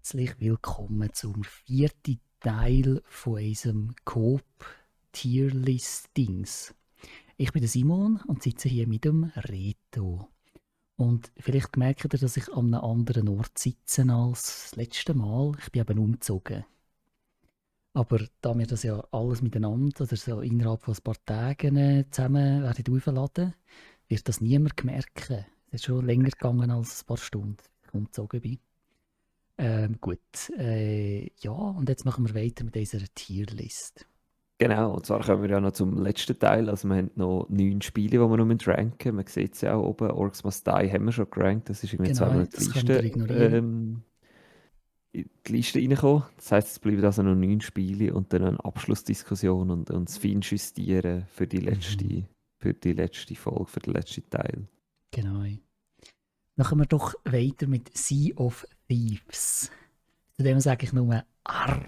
herzlich willkommen zum vierten Teil von unserem Coop-Tierlistings. Ich bin der Simon und sitze hier mit dem Reto. Und vielleicht merkt ihr, dass ich an einem anderen Ort sitze als das letzte Mal. Ich bin eben umgezogen. Aber da wir das ja alles miteinander oder so innerhalb von ein paar Tagen zusammen werden aufladen, wird das niemand merken. Es ist schon länger gegangen als ein paar Stunden, als ich umgezogen bin. Gut, ja, und jetzt machen wir weiter mit unserer Tierlist. Genau, und zwar kommen wir ja noch zum letzten Teil. Also wir haben noch 9 Spiele, die wir noch ranken müssen. Man sieht es ja auch oben, Orcs Must Die haben wir schon gerankt. Das ist irgendwie Genau, zweimal das können wir ignorieren. in die Liste reingekommen. Das heisst, es bleiben also noch 9 Spiele und dann eine Abschlussdiskussion und das Feinjustieren für die letzte Folge, für den letzten Teil. Genau. Machen wir doch weiter mit Sea of Thieves. Zu dem sage ich nur Arr.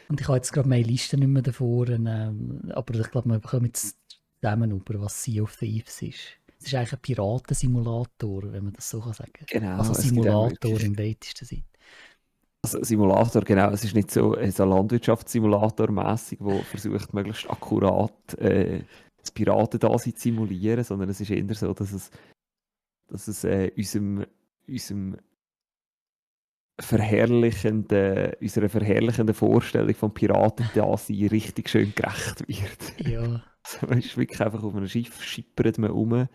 Und ich habe jetzt gerade meine Liste nicht mehr davor, aber ich glaube, wir bekommen jetzt zusammen über, was Sea of Thieves ist. Es ist eigentlich ein Piratensimulator, wenn man das so sagen kann. Genau, Also es gibt auch Simulator wirklich, im weitesten Sinne. also Simulator, genau, es ist nicht so ein Landwirtschaftssimulator mäßig, wo versucht, möglichst akkurat das Piratendasein zu simulieren, sondern es ist eher so, dass es unserer verherrlichenden Vorstellung vom Piratendasein richtig schön gerecht wird. Ja. Also man ist wirklich einfach auf einem Schiff, schippert man rum,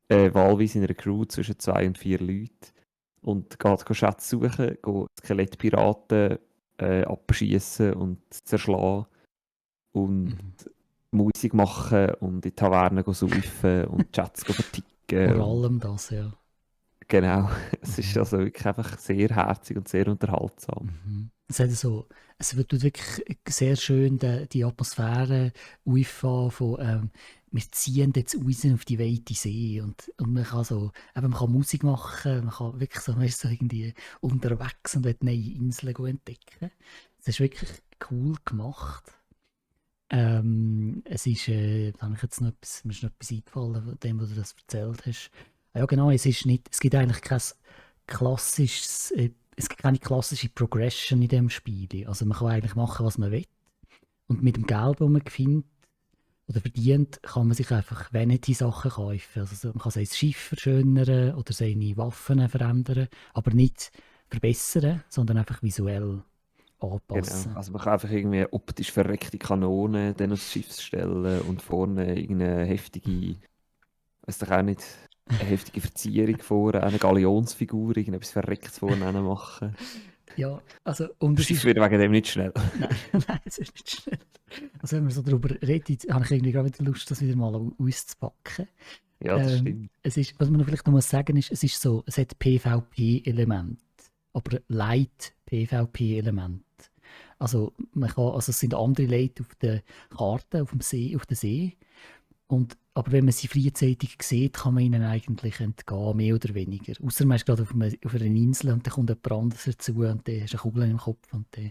wahlweise in einer Crew zwischen 2 und 4 Leuten und geht Schätze suchen, geht Skelettpiraten abschießen und zerschlagen und Musik machen und in Tavernen saufen und die Schätze verticken. Vor allem das, ja. Genau, es ist also wirklich einfach sehr herzig und sehr unterhaltsam. Es wird wirklich sehr schön die Atmosphäre auffahren von wir ziehen jetzt raus auf die weite See und man kann so, eben, man kann Musik machen, man kann wirklich so, man ist so irgendwie unterwegs und will neue Inseln entdecken. Es ist wirklich cool gemacht. Es ist, da habe ich jetzt noch etwas, mir ist noch etwas eingefallen, von dem, was du das erzählt hast. Ja genau, es gibt eigentlich kein klassisches, es gibt keine klassische Progression in dem Spiel. Also man kann eigentlich machen, was man will. Und mit dem Geld, das man findet oder verdient, kann man sich einfach Vanity-Sachen kaufen. Also man kann sein Schiff verschönern oder seine Waffen verändern, aber nicht verbessern, sondern einfach visuell anpassen. Genau, also man kann einfach irgendwie optisch verreckte Kanonen dann aufs Schiff stellen und vorne irgendeine heftige, weiß doch auch nicht, eine heftige Verzierung vorne, eine Galionsfigur, irgendetwas Verrecktes vorne machen. Ja, also Das Schiff wird wegen dem nicht schnell. Nein, nein, es ist nicht schnell. Also wenn wir so darüber reden, habe ich irgendwie gerade wieder Lust, das wieder mal auszupacken. Ja, das stimmt. Es ist, was man vielleicht noch mal sagen muss, es hat PvP-Elemente, aber Light PvP-Elemente. Also es sind andere Leute auf der Karte, auf der See. Aber wenn man sie frühzeitig sieht, kann man ihnen eigentlich entgehen, mehr oder weniger. Außer man ist gerade auf einer Insel und dann kommt jemand anderes dazu und dann hast du eine Kugel im Kopf und dann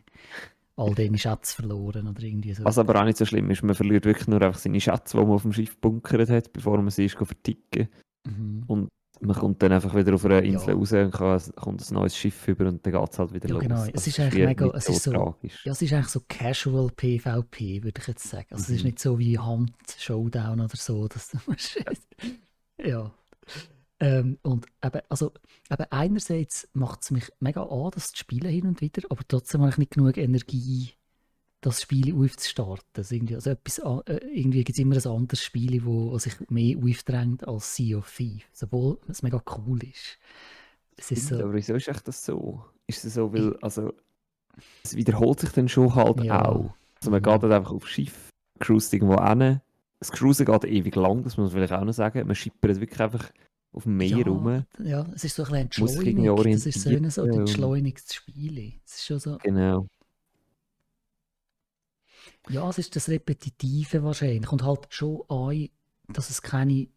all deine Schätze verloren oder irgendwie so. Was aber auch nicht so schlimm ist, man verliert wirklich nur einfach seine Schätze, die man auf dem Schiff bunkert hat, bevor man sie ist verticken. Und man kommt dann einfach wieder auf einer Insel raus und kommt ein neues Schiff über und dann geht es halt wieder los. Genau. Also es ist eigentlich mega, es ist tragisch. Ja, es ist eigentlich so Casual PvP, würde ich jetzt sagen. Also es ist nicht so wie Hunt, Showdown oder so. Ja. Und eben einerseits macht es mich mega an, das zu spielen hin und wieder, aber trotzdem habe ich nicht genug Energie, das Spiel aufzustarten. Irgendwie gibt es immer ein anderes Spiel, wo sich mehr aufdrängt als Sea of Thieves, obwohl es mega cool ist. Aber wieso ist echt das so? Ist es so, weil, also, es wiederholt sich dann schon halt auch. Also man geht halt einfach aufs Schiff, cruist irgendwo hin. Das Cruisen geht ewig lang, das muss man vielleicht auch noch sagen. Man schippert wirklich einfach auf dem Meer rum. Ja, es ist so ein bisschen Muss sich irgendwie entschleunigt. Das ist so ein orientieren. entschleunigtes Spiel. Es ist schon so. Genau. Ja, es ist das Repetitive wahrscheinlich. Und halt schon an, dass es keinen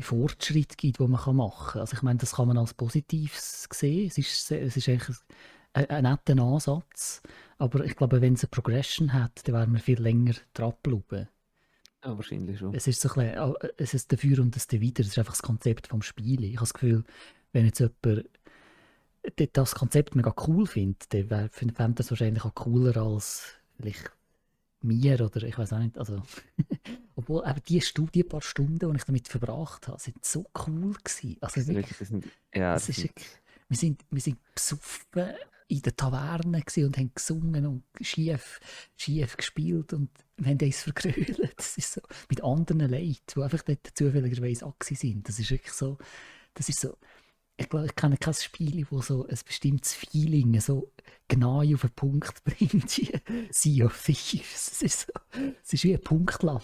Fortschritt gibt, den man machen kann. Also ich meine, das kann man als Positives sehen. Es ist eigentlich ein netter Ansatz. Aber ich glaube, wenn es eine Progression hat, dann wären wir viel länger dran geblieben. Ja, wahrscheinlich schon. Es ist so ein bisschen, es ist dafür und das dawider. Das ist einfach das Konzept vom Spiel. Ich habe das Gefühl, wenn jetzt jemand das Konzept mega cool findet, dann fände das wahrscheinlich auch cooler als vielleicht mir oder ich weiß auch nicht. Also, obwohl eben die paar Stunden, die ich damit verbracht habe, sind so cool gewesen. Also Das sind wirklich, wirklich, ja, es das ist, sind, wir sind besoffen in der Taverne gewesen und haben gesungen und schief gespielt und wir haben uns vergrölt. Das ist so, mit anderen Leuten, die einfach dort zufälligerweise auch gewesen sind. Das ist wirklich so, das ist so, ich glaube, ich kenne kein Spiel, wo so ein bestimmtes Feeling so genau auf den Punkt bringt wie Sea of Thieves. Es ist wie eine Punktlandung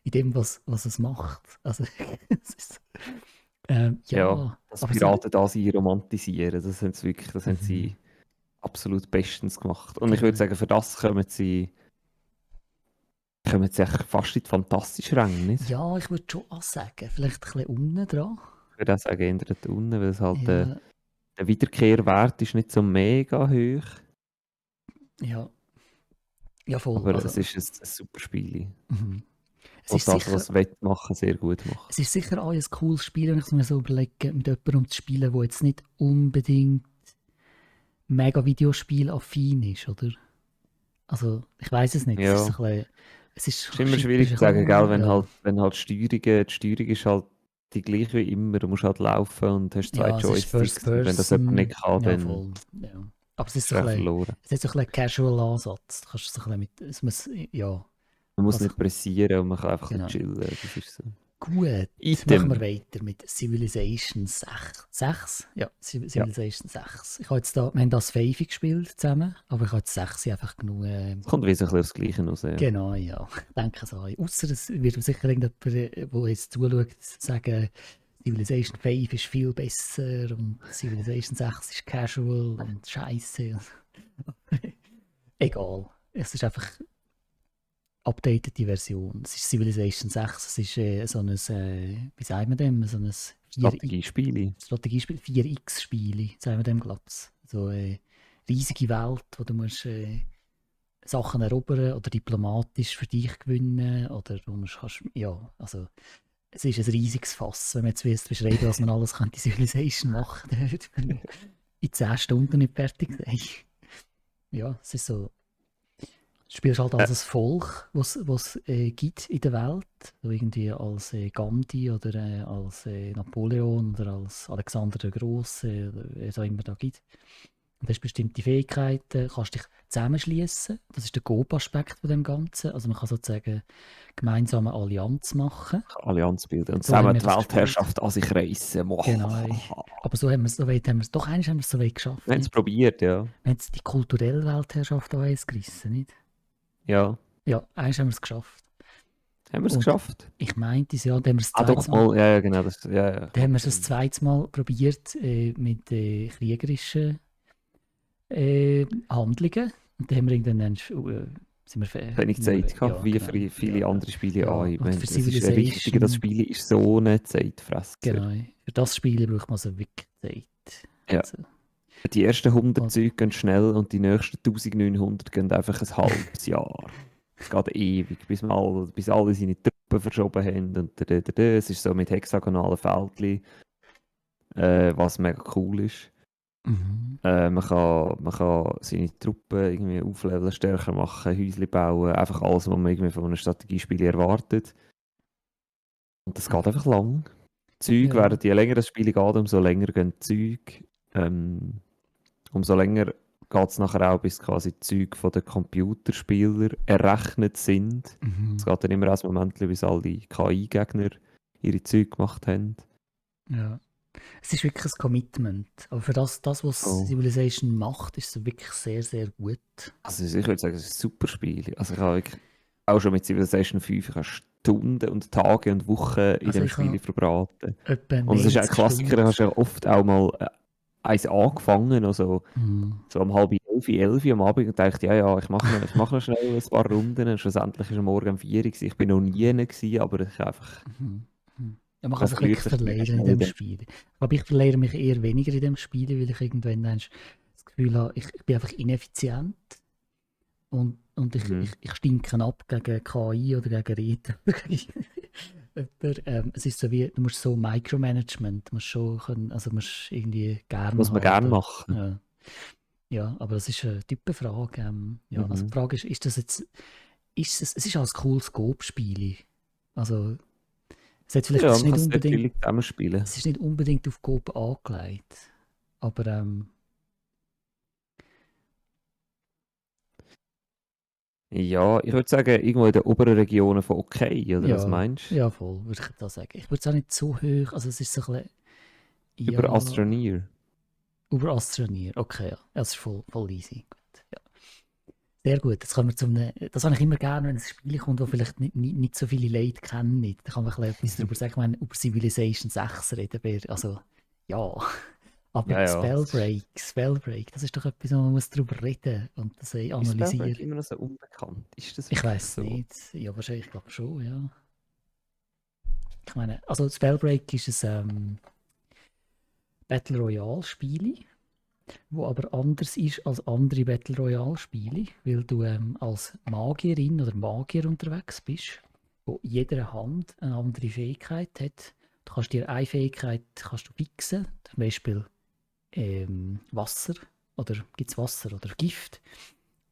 in dem, was es macht. Also, es ist, ja, ja, das aber so, Piraten da sie romantisieren, das haben mhm, sie absolut bestens gemacht. Und ich würde genau. sagen, für das kommen sie echt fast in die fantastischen Ränge, nicht? Ja, ich würde schon auch sagen, vielleicht ein bisschen unten dran. Ich würde auch sagen, eher dort unten, weil es halt, Ja, der Wiederkehrwert ist nicht so mega hoch, ja, ja, voll. aber es Also, ist ein super Spiel, mhm. Es das ist das, sicher was Wettmachen sehr gut macht. Es ist sicher auch ein cooles Spiel, wenn ich es mir so überlege, mit jemandem zu spielen, der jetzt nicht unbedingt mega Videospiel-affin ist, oder? Also, ich weiß es nicht. Es ist Ja, so ein bisschen, es ist, ist immer Chip ist schwierig ein zu sagen, gell, bisschen, ja, wenn halt die Steuerung ist halt die gleiche wie immer, du musst halt laufen und hast zwei ja, es ist First Joysticks und wenn das jemand Person, nicht kann, ja, dann voll, ja. Aber es ist ist so er ein auch bisschen, verloren. es hat so ein bisschen Casual-Ansatz. Du kannst so ein bisschen es muss, ja, Man muss was, nicht pressieren und man kann einfach ein genau. bisschen chillen, das ist so. Gut, machen wir Item. weiter mit Civilization 6. 6? Ja, Ja, Civilization 6. Ich habe jetzt da, wir haben das 5 gespielt zusammen, aber ich habe jetzt 6 einfach genug. es kommt wie so ein bisschen aufs Gleiche raus, ja. Genau, ja. Ich denke so. Außer es wird sicher irgendjemand, der jetzt zuschaut, sagen, Civilization 5 ist viel besser und Civilization 6 ist casual und scheiße. Egal. Es ist einfach updatete Version. Es ist Civilization 6, es ist so ein, wie sagen wir dem, so ein 4X Strategiespiele. Strategiespiel, 4X-Spiele, sagen wir dem glatt. So eine riesige Welt, wo du musst Sachen erobern oder diplomatisch für dich gewinnen oder du musst, ja, also es ist ein riesiges Fass, wenn man jetzt wüsste beschreiben, was man alles könnte Civilization machen, dann würde man in 10 Stunden nicht fertig sein. Ja, es ist so, du spielst halt Äh, als ein Volk, was gibt in der Welt, so irgendwie als Gandhi oder als Napoleon oder als Alexander der Große oder wer es auch immer da gibt. Und du hast bestimmte Fähigkeiten, kannst dich zusammenschließen. Das ist der Coop-Aspekt von dem Ganzen. Also man kann sozusagen gemeinsam eine Allianz machen. Allianz bilden und So haben zusammen wir die das gespielt. Weltherrschaft an sich reissen. Genau. Mohahaha. Aber so haben wir es, doch einmal haben wir es so weit Wir geschafft, haben es nicht? probiert, ja. Wir haben jetzt die kulturelle Weltherrschaft an uns gerissen, nicht? Ja. Ja, einmal haben wir es geschafft. Haben wir es Und geschafft? ich meinte, ja, dann haben wir es das Ah, doch zweite Mal, mal. Ja, ja, genau. Das, ja, ja. dann haben wir es das zweite Mal probiert mit kriegerischen Handlungen. Und dann haben wir irgendwann sind wir, Ich habe nicht Zeit gehabt, ja, wie genau. für Ja, viele andere Spiele auch. ja. Ich Und meine, für es ist richtig, das Civilization, Spiel ist so eine Zeitfresser. genau, für das Spiel braucht man so wirklich Zeit. Ja. Also, Die ersten 100 und, Züge gehen schnell und die nächsten 1900 gehen einfach ein halbes Jahr. Es geht ewig, bis alle seine Truppen verschoben haben. Und es ist so mit hexagonalen Feldchen, was mega cool ist. mhm. Man kann seine Truppen irgendwie aufleveln, stärker machen, Häuschen bauen, einfach alles, was man irgendwie von einem Strategiespiel erwartet. Und das geht einfach lang. Züg Ja, werden, je länger das Spiel geht, umso länger gehen die Züge. Umso länger geht es nachher auch, bis quasi die Züge von den Computerspielern errechnet sind. Es mhm. geht dann immer ein Moment, bis alle KI-Gegner ihre Züge gemacht haben. Ja. Es ist wirklich ein Commitment. Aber für das, was Oh. Civilization macht, ist es wirklich sehr, sehr gut. Also ich würde sagen, es ist ein super Spiel. Also ich habe wirklich auch schon mit Civilization 5 ich habe Stunden und Tage und Wochen in Also dem ich habe Spiel verbraten. etwa Und es ist ein 90 Klassiker, Stunden. da hast du ja oft auch mal eins angefangen, also Mhm. so um 10:30, 11 am Abend und dachte, ja, ich mach noch schnell ein paar Runden. Und schlussendlich war es morgen um 4 Uhr. Ich bin noch nie gewesen, aber ich einfach, Mhm. Mhm. Ja, man kann es sich verliert wirklich sich mega verlieren in schnell in dem dem Spiel. Aber ich verliere mich eher weniger in dem Spiel, weil ich irgendwann dann das Gefühl habe, ich bin einfach ineffizient und Mhm. ich stinke ab gegen KI oder gegen Reden. Es ist so wie, du musst so Micromanagement, du musst schon können, also du musst irgendwie Muss gerne man gerne haben. machen. Ja. Ja, aber das ist eine Typenfrage. Ja, also die Mhm. Frage ist das jetzt, es ist auch ein cooles Coop-Spiel. Also, Ja, man kann es sehr chillig zusammenspielen. es ist nicht unbedingt auf Coop angelegt. Aber Ja, ich würde sagen, irgendwo in den oberen Regionen von okay, oder was ja, meinst ja, voll, würde ich da sagen. Ich würde es auch nicht so hoch, also es ist so ein bisschen, du? Über ja, Astroneer. über Astroneer. Okay, ja, das ist voll easy. Gut, ja. Sehr gut, jetzt kommen wir zu einem, das habe ich immer gerne, wenn ein Spiel kommt, das vielleicht nicht so viele Leute kennen. Nicht. Da kann man ein bisschen etwas darüber sagen, wenn wir über Civilization 6 reden. Also, ja. Aber Ja, ja. Spellbreak, das ist doch etwas, wo man muss darüber reden und das Ist Spellbreak analysieren. immer noch so unbekannt? Ist das Ich wirklich weiß so? nicht. Ja, wahrscheinlich, ich glaube schon, ja. Ich meine, also Spellbreak ist ein Battle Royale Spiel, wo aber anders ist als andere Battle Royale Spiele, weil du als Magierin oder Magier unterwegs bist, wo jede Hand eine andere Fähigkeit hat. Du kannst dir eine Fähigkeit kannst du fixen, zum Beispiel Wasser oder gibt es Wasser oder Gift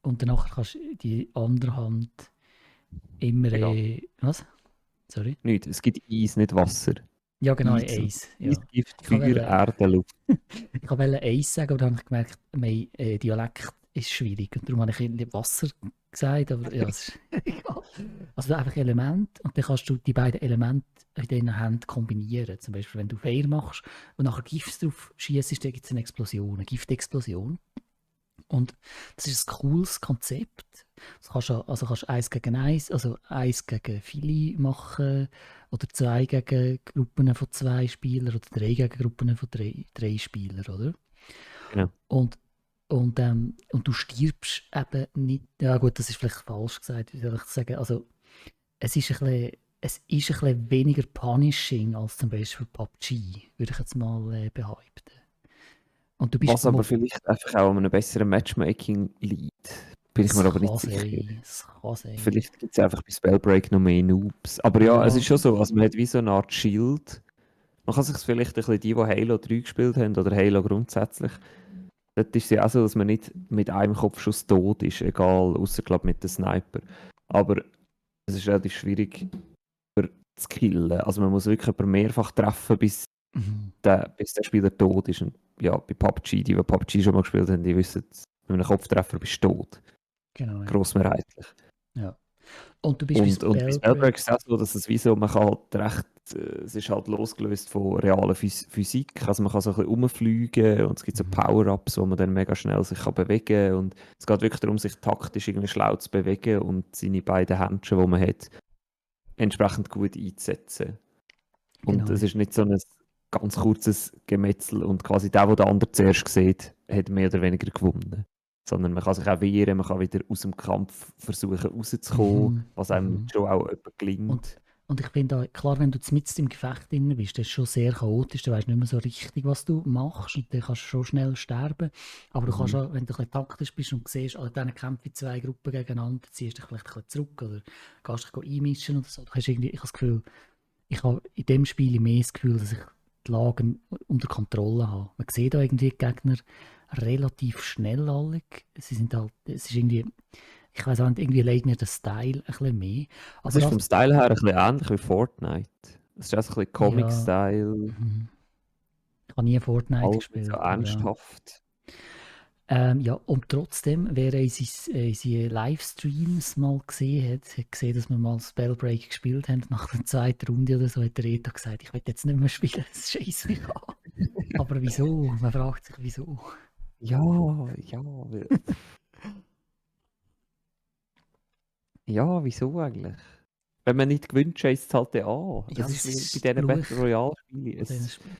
und danach kannst du die andere Hand immer Egal. was? Sorry? Nicht. Es gibt Eis, nicht Wasser. Ja, genau, Eis, Eis. Eis, Ja. Gift, Ich Feuer, wollte Erde, Luft. ich wollte Eis sagen, aber dann habe ich gemerkt, mein Dialekt ist schwierig. Und darum habe ich irgendwie Wasser gesagt, aber ja, es ist egal. Also einfach Element und dann kannst du die beiden Elemente in deinen Händen kombinieren. Zum Beispiel, wenn du Feuer machst und nachher Gift drauf schießt, dann gibt es eine Explosion, eine Giftexplosion. Und das ist ein cooles Konzept. Also kannst du eins gegen eins, also eins gegen viele machen oder zwei gegen Gruppen von zwei Spielern oder drei gegen Gruppen von drei Spielern, oder? Genau. Und, und du stirbst eben nicht. Ja gut, das ist vielleicht falsch gesagt, wie soll ich das sagen? Also es ist ein bisschen weniger punishing als zum Beispiel PUBG, würde ich jetzt mal behaupten. Und du bist Was aber vielleicht einfach auch an einem besseren Matchmaking liegt. Bin ich es mir aber nicht kann sicher. sein, es kann sein. Vielleicht gibt es einfach bei Spellbreak noch mehr Noobs. Aber ja, es Ja, ist schon so, also man hat wie so eine Art Shield. Man kann sich vielleicht ein bisschen die Halo 3 gespielt haben oder Halo grundsätzlich. Dort ist es ja auch so, dass man nicht mit einem Kopfschuss tot ist, egal, außer glaube mit dem Sniper. Aber es ist relativ schwierig zu killen. Also man muss wirklich jemanden mehrfach treffen, mhm, bis der Spieler tot ist. Und ja, bei PUBG, die PUBG schon mal gespielt haben, die wissen, mit einem Kopftreffer bist du tot. genau, ja. Grossmehrheitlich. Ja. Und du bist bei Und bei Spellbreak Spellbreak. ist es auch so, dass es wie so, man kann halt recht, es ist halt losgelöst von realer Physik, also man kann so ein bisschen rumfliegen und es gibt so Mhm. Power-Ups, wo man dann mega schnell sich kann bewegen kann und es geht wirklich darum, sich taktisch irgendwie schlau zu bewegen und seine beiden Händchen, die man hat, entsprechend gut einzusetzen. Und Genau, es ja. ist nicht so ein ganz kurzes Gemetzel und quasi der der andere zuerst sieht, hat mehr oder weniger gewonnen. Sondern man kann sich auch wehren, man kann wieder aus dem Kampf versuchen rauszukommen, Mhm. was einem Mhm. schon auch etwa Und, gelingt. und ich finde, klar, wenn du mitten im Gefecht drin bist, das ist schon sehr chaotisch, du weißt nicht mehr so richtig, was du machst und dann kannst du schon schnell sterben. Aber du kannst Mhm. auch, wenn du ein bisschen taktisch bist und siehst, an diesen kämpfen zwei Gruppen gegeneinander, ziehst du dich vielleicht ein bisschen zurück oder gehst dich einmischen oder so. Du hast irgendwie, ich habe das Gefühl, ich habe in dem Spiel mehr das Gefühl, dass ich die Lage unter Kontrolle habe. Man sieht da irgendwie die Gegner relativ schnell alle. Sie sind halt, es ist irgendwie, ich weiß auch nicht, irgendwie leid mir der Style ein bisschen mehr. Es Aber ist vom das, Style her ein bisschen ähnlich wie Fortnite. Es ist auch so ein bisschen ja, Comic-Style, mhm. Ich habe nie Fortnite alles nicht so gespielt, aber ja. ernsthaft. Ja, und trotzdem, wer unsere Livestreams mal gesehen hat gesehen, dass wir mal Spellbreak gespielt haben. Nach der zweiten Runde oder so hat der Reto gesagt, ich will jetzt nicht mehr spielen, das scheiß mich an. Aber wieso? Man fragt sich, wieso. Ja, ja, ja, wieso eigentlich? Wenn man nicht gewinnt, scheißt es halt an. Ja, Es ist das wie bei ist der diesen Fluch Battle Royale-Spielen. von diesen Spielen.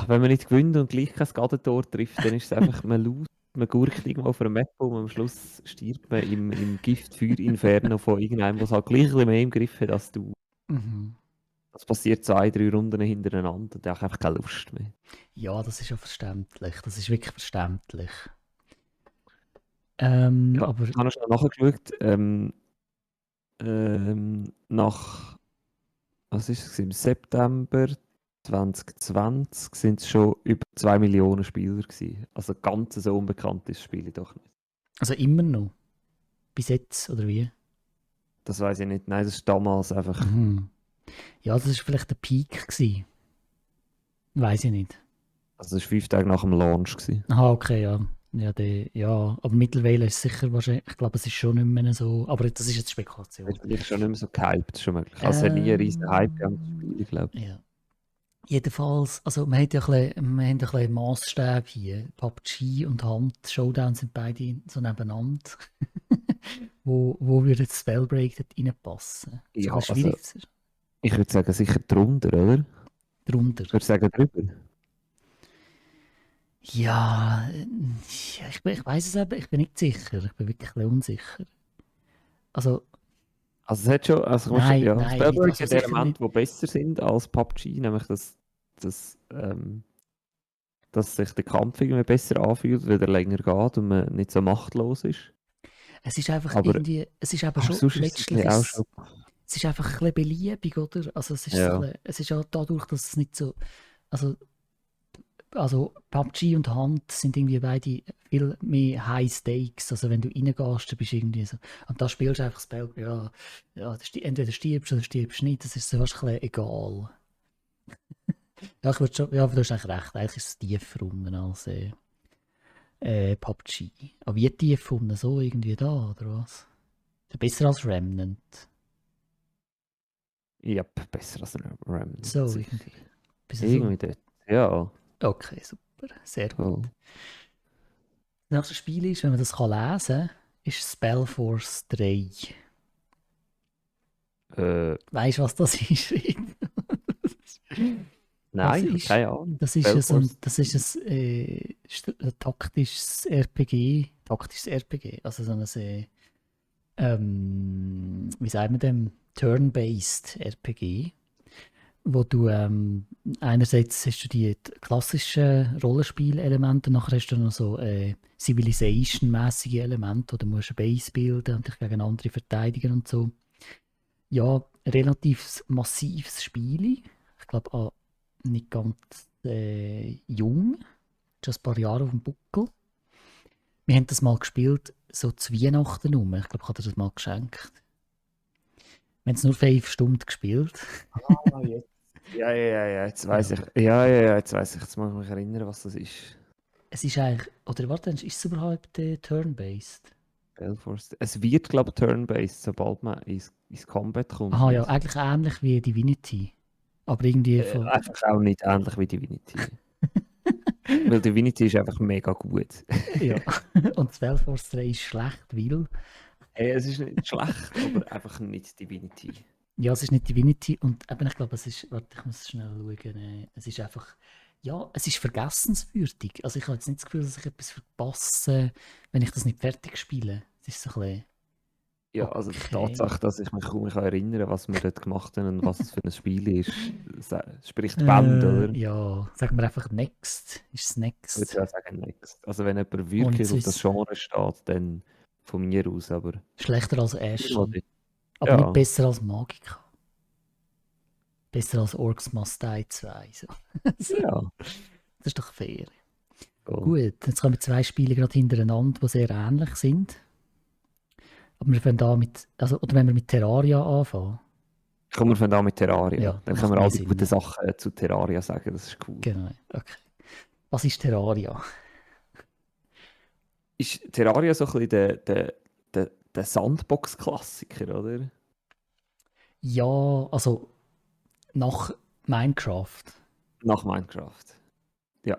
Wenn man nicht gewinnt und gleich kein Gadentor trifft, dann ist es einfach, man laut, man gurkt irgendwo auf einer Map und am Schluss stirbt man im Giftfeuer-Inferno von irgendeinem, der es halt gleich ein bisschen mehr im Griff hat als du. Mhm. Das passiert 2, 3 Runden hintereinander und dann habe ich einfach keine Lust mehr. Ja, das ist ja verständlich. Das ist wirklich verständlich. Ich Aber habe noch schnell nachgeschaut, nach was ist es? Im September 2020 sind es schon über 2 Millionen Spieler gewesen. Also ganz so unbekannt ist das Spiel doch nicht. Also immer noch. Bis jetzt, oder wie? Das weiß ich nicht. Nein, das ist damals einfach. Mhm. Ja, das war vielleicht der Peak gewesen. Weiß ich nicht. Also das war 5 Tage nach dem Launch gewesen. Aha, okay, ja. Ja, aber mittlerweile ist es sicher wahrscheinlich, ich glaube, es ist schon nicht mehr so, aber das ist jetzt Das Spekulation. ist vielleicht schon nicht mehr so gehypt, schon möglich. Also es hat nie einen riesen Hype gehabt, das Spiel, glaube ich. Ja. Jedenfalls, also wir haben ja ein bisschen Maßstäbe hier. PUBG und Hand Showdown sind beide so nebeneinander. Wo würde das Spellbreak dort reinpassen? So Ja, ein also schwieriges ich würde sagen sicher drunter, oder? drunter. Ich würde sagen drüber. Ja, ich weiß es eben, ich bin nicht sicher. Ich bin wirklich ein bisschen unsicher. Also, Also es hat schon, nein, ja, nein, Spellbreak also hat sicher Elemente, nicht. die besser sind als PUBG, nämlich dass, dass sich der Kampf irgendwie besser anfühlt, weil er länger geht und man nicht so machtlos ist. Es ist einfach Aber, irgendwie, es ist eben aber schon, sonst ist es letztlich mir auch ist schon. es ist einfach ein bisschen beliebig, oder? Also es ist so ein Ja, bisschen, es ist auch dadurch, dass es nicht so, also, also PUBG und Hand sind irgendwie beide viel mehr High Stakes. Also wenn du reingehst, dann bist du irgendwie so, und da spielst du einfach das Spell, ja, entweder stirbst du oder stirbst nicht, das ist so fast ein bisschen egal. Ja, ich würde schon, ja, aber du hast eigentlich recht, eigentlich ist es tiefer unten als PUBG. Aber wie tief unten, so irgendwie da, oder was? Besser als Remnant. ja, besser als ein Remnant, So, sicher. irgendwie. Bisschen so. Irgendwie dort. Ja, Okay, super. Sehr gut. voll. Das nächste Spiel ist, wenn man das lesen kann, ist Spellforce 3. Äh, Weißt du, was das ist? Das nein, ich habe ist, keine Ahnung. das ist Spellforce. ein taktisches RPG. Also so ein, wie sagt man dem, Turn-based RPG, wo du einerseits hast du die klassischen Rollenspielelemente, nachher hast du noch so Civilization-mäßige Elemente, wo du musst eine Base bilden und dich gegen andere verteidigen und so. Ja, relativ massives Spiel. Ich glaube auch nicht ganz jung, schon ein paar Jahre auf dem Buckel. Wir haben das mal gespielt, so zu Weihnachten rum. Ich glaube, ich habe dir das mal geschenkt. Wir haben es nur 5 Stunden gespielt. Ah, jetzt. Ja, jetzt weiß Ja. ich. Ja, jetzt weiß ich. Jetzt muss ich mich erinnern, was das ist. Es ist eigentlich, oder warte, ist es überhaupt turn-based? Spellforce. Es wird, glaube ich, turn-based, sobald man ins Combat kommt. Aha, ja, eigentlich ähnlich wie Divinity. Aber irgendwie von. Einfach auch nicht ähnlich wie Divinity. Weil Divinity ist einfach mega gut. Ja. Und Spellforce 3 ist schlecht, weil. Hey, es ist nicht schlecht, aber einfach nicht Divinity. Ja, es ist nicht Divinity und eben, ich glaube, es ist. Warte, ich muss schnell schauen. Es ist einfach. Ja, es ist vergessenswürdig. Also, ich habe jetzt nicht das Gefühl, dass ich etwas verpasse, wenn ich das nicht fertig spiele. Es ist so ein bisschen. Ja, also die Okay. Tatsache, dass ich mich kaum erinnern kann, was wir dort gemacht haben und was es für ein Spiel ist, spricht Band, oder? Ja, sagen wir einfach Next. Ist es Ich würde Next? ja sagen, next. Also wenn jemand Ohne wirklich zu auf das wissen. Genre steht, dann von mir aus, aber Schlechter als irgendwo Ashen. dort. Aber nicht Ja, besser als Magica. Besser als Orcs Must Die 2. So. ja, Das ist doch fair. voll. Gut, jetzt kommen 2 Spiele gerade hintereinander, die sehr ähnlich sind. Aber wir fangen da mit, also, oder wenn wir mit Terraria anfangen. Kommen wir von da mit Terraria. Ja, Dann können macht wir mehr all die Sinn. guten Ne? Sachen zu Terraria sagen, das ist cool. Genau, okay. Was ist Terraria? Ist Terraria so ein bisschen der Sandbox-Klassiker, oder? Ja, also nach Minecraft. Nach Minecraft. Ja,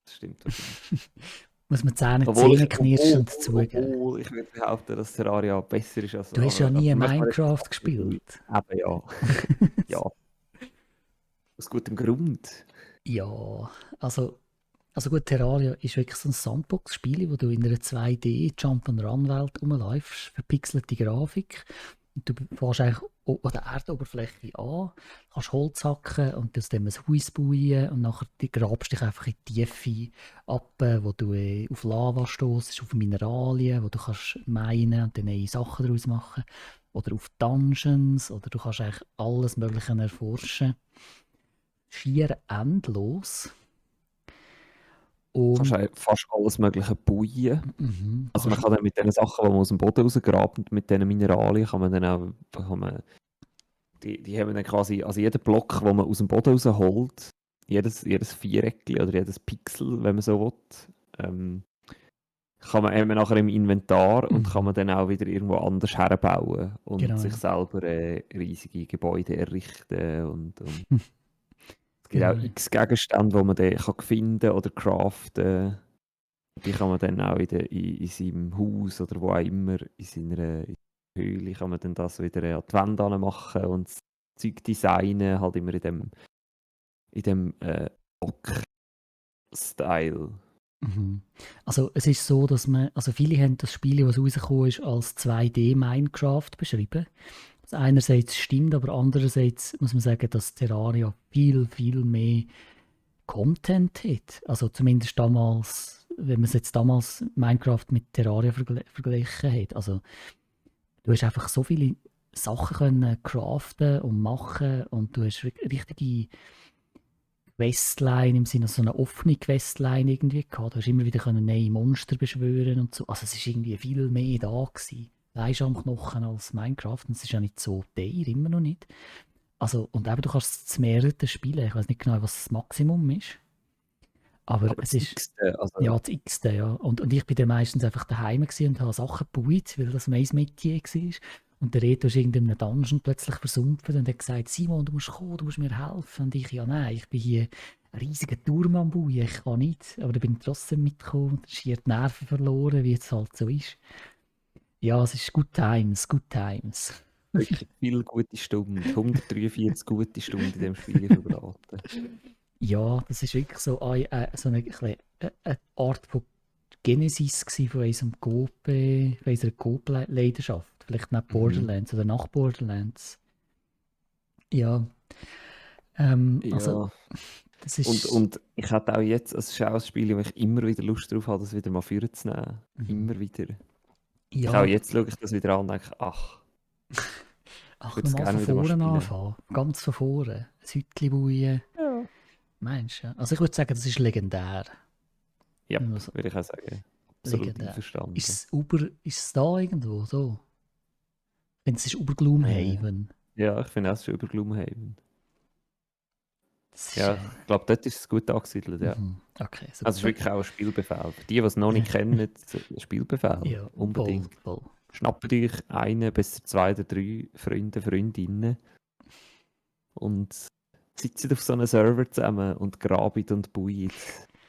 das stimmt wahrscheinlich. Muss man Zähne, Obwohl Zähne ich, obwohl, knirschend zugeben. obwohl ich würde behaupten, dass Terraria besser ist als. Du hast ja nie Aber manchmal ist es Minecraft auch gespielt. eben ja. Ja, aus gutem Grund. Ja, also gut, Terraria ist wirklich so ein Sandbox-Spiel, wo du in einer 2D-Jump-and-Run-Welt rumläufst, verpixelte Grafik. Und du fährst eigentlich an der Erdoberfläche an, kannst Holz hacken und aus dem ein Haus bauen und nachher grabst dich einfach in die Tiefe ab, wo du auf Lava stoßt, auf Mineralien, wo du kannst minen und dann neue Sachen daraus machen. oder auf Dungeons oder du kannst eigentlich alles Mögliche erforschen. Schier endlos. Du kannst Und eigentlich fast alles Mögliche bauen. du Also man kannst, kann dann mit den Sachen, die man aus dem Boden rausgrabt, mit diesen Mineralien, kann man dann auch, kann man, die haben dann quasi, also jeder Block, den man aus dem Boden rausholt, jedes Viereckchen oder jedes Pixel, wenn man so will, ähm, kann man eben nachher im Inventar und kann man dann auch wieder irgendwo anders herbauen und sich genau, selber riesige Gebäude errichten und es gibt auch genau. x Gegenstände, die man dann kann finden oder craften. Die kann man dann auch wieder in seinem Haus oder wo auch immer, in seiner Höhle, kann man dann das wieder an die Wände machen und das Zeug designen, halt immer in dem Block-Style. Mhm. Also es ist so, dass also viele haben das Spiel, was rausgekommen ist, als 2D Minecraft beschrieben. Das einerseits stimmt, aber andererseits muss man sagen, dass Terraria viel, viel mehr Content hat. Also zumindest damals, wenn man es jetzt damals Minecraft mit Terraria verglichen hat. Also du hast einfach so viele Sachen können craften und machen und du hast richtige Questline im Sinne so eine offene Questline irgendwie gehabt. Du hast immer wieder können neue Monster beschwören und so. Also es ist irgendwie viel mehr da gewesen. Fleisch am Knochen als Minecraft und es ist ja nicht so teuer, immer noch nicht. Also, und eben, du kannst es zu mehreren spielen. Ich weiß nicht genau, was das Maximum ist. Aber Aber es das ist, X-te, also ja, das X-te, ja. Und ich bin dann meistens einfach daheim gewesen und habe Sachen gebaut, weil das mein Metier war. Und der Reto ist irgendwie in einem Dungeon plötzlich versumpft und hat gesagt, Simon, du musst kommen, du musst mir helfen. Und ich, ja nein, ich bin hier ein riesiger Turm am Bauen, ich kann nicht. Aber dann bin ich trotzdem mitgekommen und schier die Nerven verloren, wie es halt so ist. Ja, es ist good times, good times. wirklich viele gute Stunden, 143 gute Stunden in dem Spiel verbraten. Ja, das ist wirklich so, so eine Art von Genesis gsi von unserem von unserer Coop-Leidenschaft. Vielleicht nicht Mhm. Borderlands oder nach Borderlands. Ja, also Ja, das und, ist. und ich hätte auch jetzt, es ist auch ein Spiel, wo ich immer wieder Lust drauf habe, das wieder mal vorzunehmen. Mhm. Immer wieder. Ich auch Ja, jetzt schaue ich das wieder an und denke, ach, ich ach, würde es nochmal gerne von wieder mal vorne spielen. anfangen. Ganz von vorne. Ein Hütchen bauen. Ja. Meinst du? Also ich würde sagen, das ist legendär. Ja, Also, würde ich auch sagen. Absolut legendär. einverstanden. Ist es da irgendwo? So? Wenn es ist über Äh, Gloomhaven. ja, ich finde auch, es ist schon über Gloomhaven. Das ist. Ja, ich glaube, dort ist es gut angesiedelt, ja. Okay, Also es ist super. wirklich auch ein Spielbefehl. Für die, die es noch nicht kennen, ein Spielbefehl. Ja, voll, Unbedingt. voll. Schnappt euch einen bis zwei oder drei Freunde, Freundinnen und sitzt auf so einem Server zusammen und grabt und baut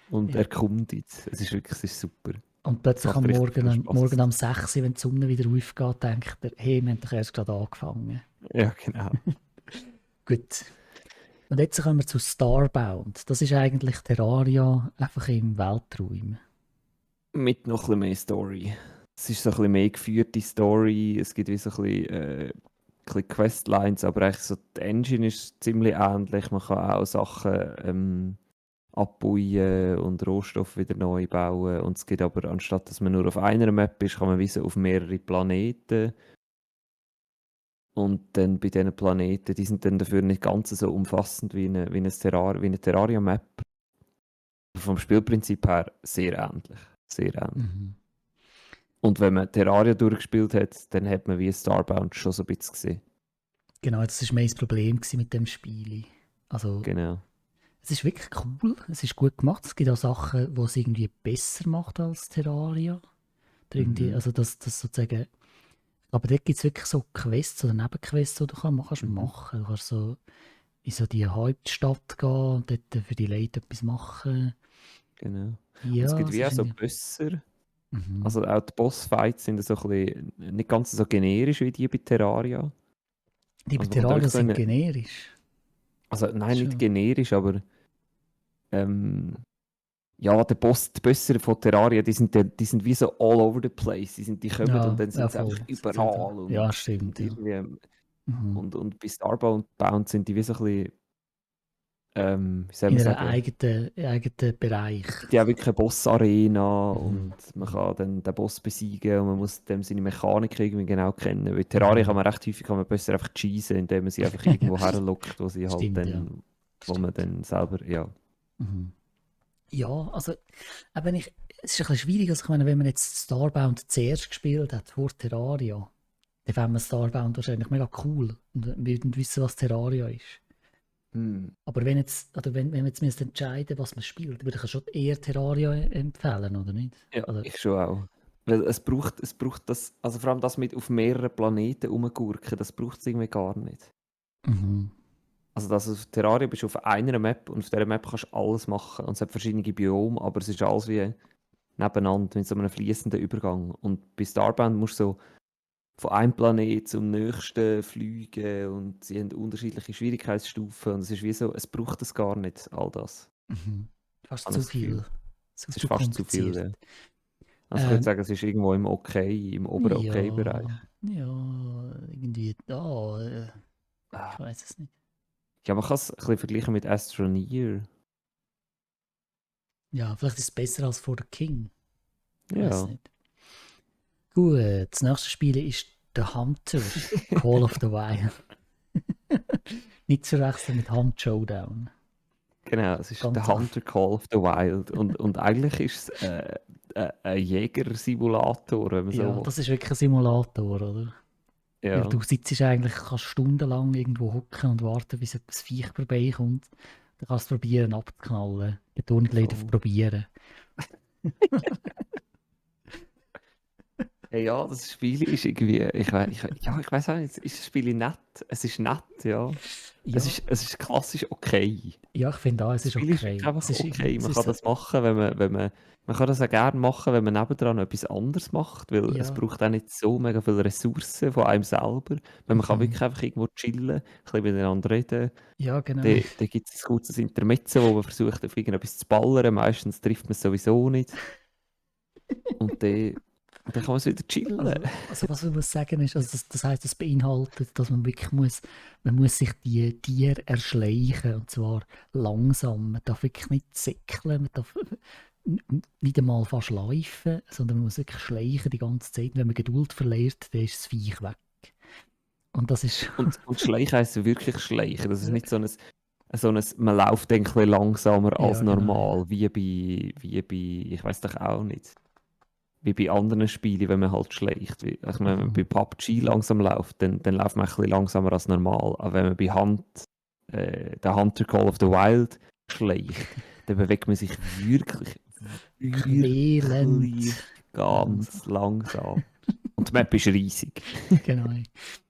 und Ja. erkundet. Es ist super. Und Es plötzlich macht am richtig viel Morgen Spaß. am 6 Uhr, wenn die Sonne wieder aufgeht, denkt er, hey, wir haben doch erst gerade angefangen. Ja, genau. Gut. Und jetzt kommen wir zu Starbound. Das ist eigentlich Terraria einfach im Weltraum. Mit noch ein bisschen mehr Story. Es ist so ein bisschen mehr geführte Story. Es gibt wie so ein bisschen Questlines, aber eigentlich so die Engine ist ziemlich ähnlich. Man kann auch Sachen abbauen und Rohstoffe wieder neu bauen. Und es gibt aber, anstatt dass man nur auf einer Map ist, kann man wie so auf mehrere Planeten. Und dann bei diesen Planeten, die sind dann dafür nicht ganz so umfassend wie eine Terraria-Map. Vom Spielprinzip her sehr ähnlich. Sehr ähnlich. Mhm. Und wenn man Terraria durchgespielt hat, dann hat man wie Starbound schon so ein bisschen gesehen. Genau, das war mehr das Problem gewesen mit dem Spiel. Also, Genau. es ist wirklich cool, es ist gut gemacht. Es gibt auch Sachen, die es irgendwie besser macht als Terraria. Oder irgendwie, Mhm. also, das sozusagen. Aber dort gibt es wirklich so Quests oder Nebenquests, die du kannst Mhm. machen. Du kannst so in so die Hauptstadt gehen und dort für die Leute etwas machen. Genau. Und es Ja, gibt es wie auch ist so irgendwie. Bösser. Mhm. Also auch die Bossfights sind so ein bisschen nicht ganz so generisch wie die bei Terraria. Die bei Also man kommt wirklich Terraria so sind in generisch. also nein, nicht Schon. generisch, aber ähm, ja, die Bösser von Terraria, die sind wie so all over the place. Die kommen und Ja, dann ja, sind sie einfach voll. Sind so da. überall Ja, und stimmt, ja. irgendwie Mhm. und bei Starbound sind die wie so ein bisschen wie soll In man einem sagen, eigenen Bereich. die haben wirklich eine Boss-Arena Mhm. und man kann dann den Boss besiegen und man muss dem seine Mechanik irgendwie genau kennen. Weil Terraria kann Mhm. man recht häufig besser einfach cheesen, indem man sie einfach irgendwo herlockt, wo sie halt Stimmt, ja. dann, wo man Stimmt. dann selber, ja. Mhm. Ja, also, eben es ist ein bisschen schwierig, also ich meine, wenn man jetzt Starbound zuerst gespielt hat, vor Terraria, dann fände man Starbound wahrscheinlich mega cool und würden wissen, was Terraria ist. Hm. Aber wenn jetzt, oder wenn wir jetzt müssen entscheiden, was man spielt, würde ich schon eher Terraria empfehlen, oder nicht? Ja, Also, ich schon auch. Weil es braucht das, also vor allem das mit auf mehreren Planeten rumgurken, das braucht es irgendwie gar nicht. mhm. Also das auf Terraria bist du auf einer Map und auf dieser Map kannst du alles machen und es hat verschiedene Biome, aber es ist alles wie nebeneinander mit so einem fließenden Übergang. Und bei Starbound musst du so von einem Planet zum nächsten fliegen und sie haben unterschiedliche Schwierigkeitsstufen und es ist wie so, es braucht es gar nicht, all das, Mhm. Fast habe ich zu das Gefühl. viel. Es ist Zu fast zu viel. kompliziert. Ja. Also ich würde Ähm, sagen, es ist irgendwo im Okay, im oberen Okay-Bereich. ja, ja, irgendwie da, ich Ah. weiß es nicht. Ja, man kann es ein bisschen vergleichen mit Astroneer. Ja, vielleicht ist es besser als For the King. Ich weiß Ja. nicht. Gut, das nächste Spiel ist The Hunter, Call of the Wild. Nicht zu wechseln mit Hunt Showdown. Genau, es ist Ganz der an. Hunter Call of the Wild. Und eigentlich ist es ein Jägersimulator, wenn man so Ja, will. das ist wirklich ein Simulator, oder? Weil Ja. du sitzt eigentlich, kannst stundenlang irgendwo hocken und warten, bis ein Viech vorbeikommt. Dann kannst du es probieren abzuknallen. Betonung leider auf Voll. probieren. Hey, ja, das Spiel ist irgendwie, ich weiß auch nicht, ist das Spiel nett? Es ist nett, ja. Es Ja, ist, es ist klassisch okay. ja, ich finde auch, es Das ist Spiel ist wirklich okay. einfach Es ist irgendwie, okay. es Man ist kann so, das machen, man kann das auch gerne machen, wenn man nebendran etwas anderes macht, weil es ja, braucht auch nicht so mega viele Ressourcen von einem selber. Weil man kann mhm. wirklich einfach irgendwo chillen, ein bisschen miteinander reden. Ja, genau. Dann gibt es ein gutes Intermezzo, wo man versucht, auf irgendetwas zu ballern. Meistens trifft man es sowieso nicht. Und dann kann man es wieder chillen. Also was man muss sagen ist, also das heisst, es beinhaltet, dass man wirklich man muss sich die Tiere erschleichen, und zwar langsam. Man darf wirklich nicht säckeln, man darf nicht einmal fast laufen, sondern man muss wirklich schleichen die ganze Zeit. Wenn man Geduld verliert, dann ist das Viech weg. Und das ist, Und Schleichen heisst wirklich Schleichen. Das ist nicht man läuft dann ein bisschen langsamer als ja genau, normal, ich weiß doch auch nicht, wie bei anderen Spielen, wenn man halt schleicht. Ich meine, wenn man mhm. bei PUBG langsam läuft, dann läuft man ein bisschen langsamer als normal. Aber wenn man bei der Hunter Call of the Wild schleicht, dann bewegt man sich wirklich Quälend ganz langsam. langsam. Und die Map ist riesig. Genau.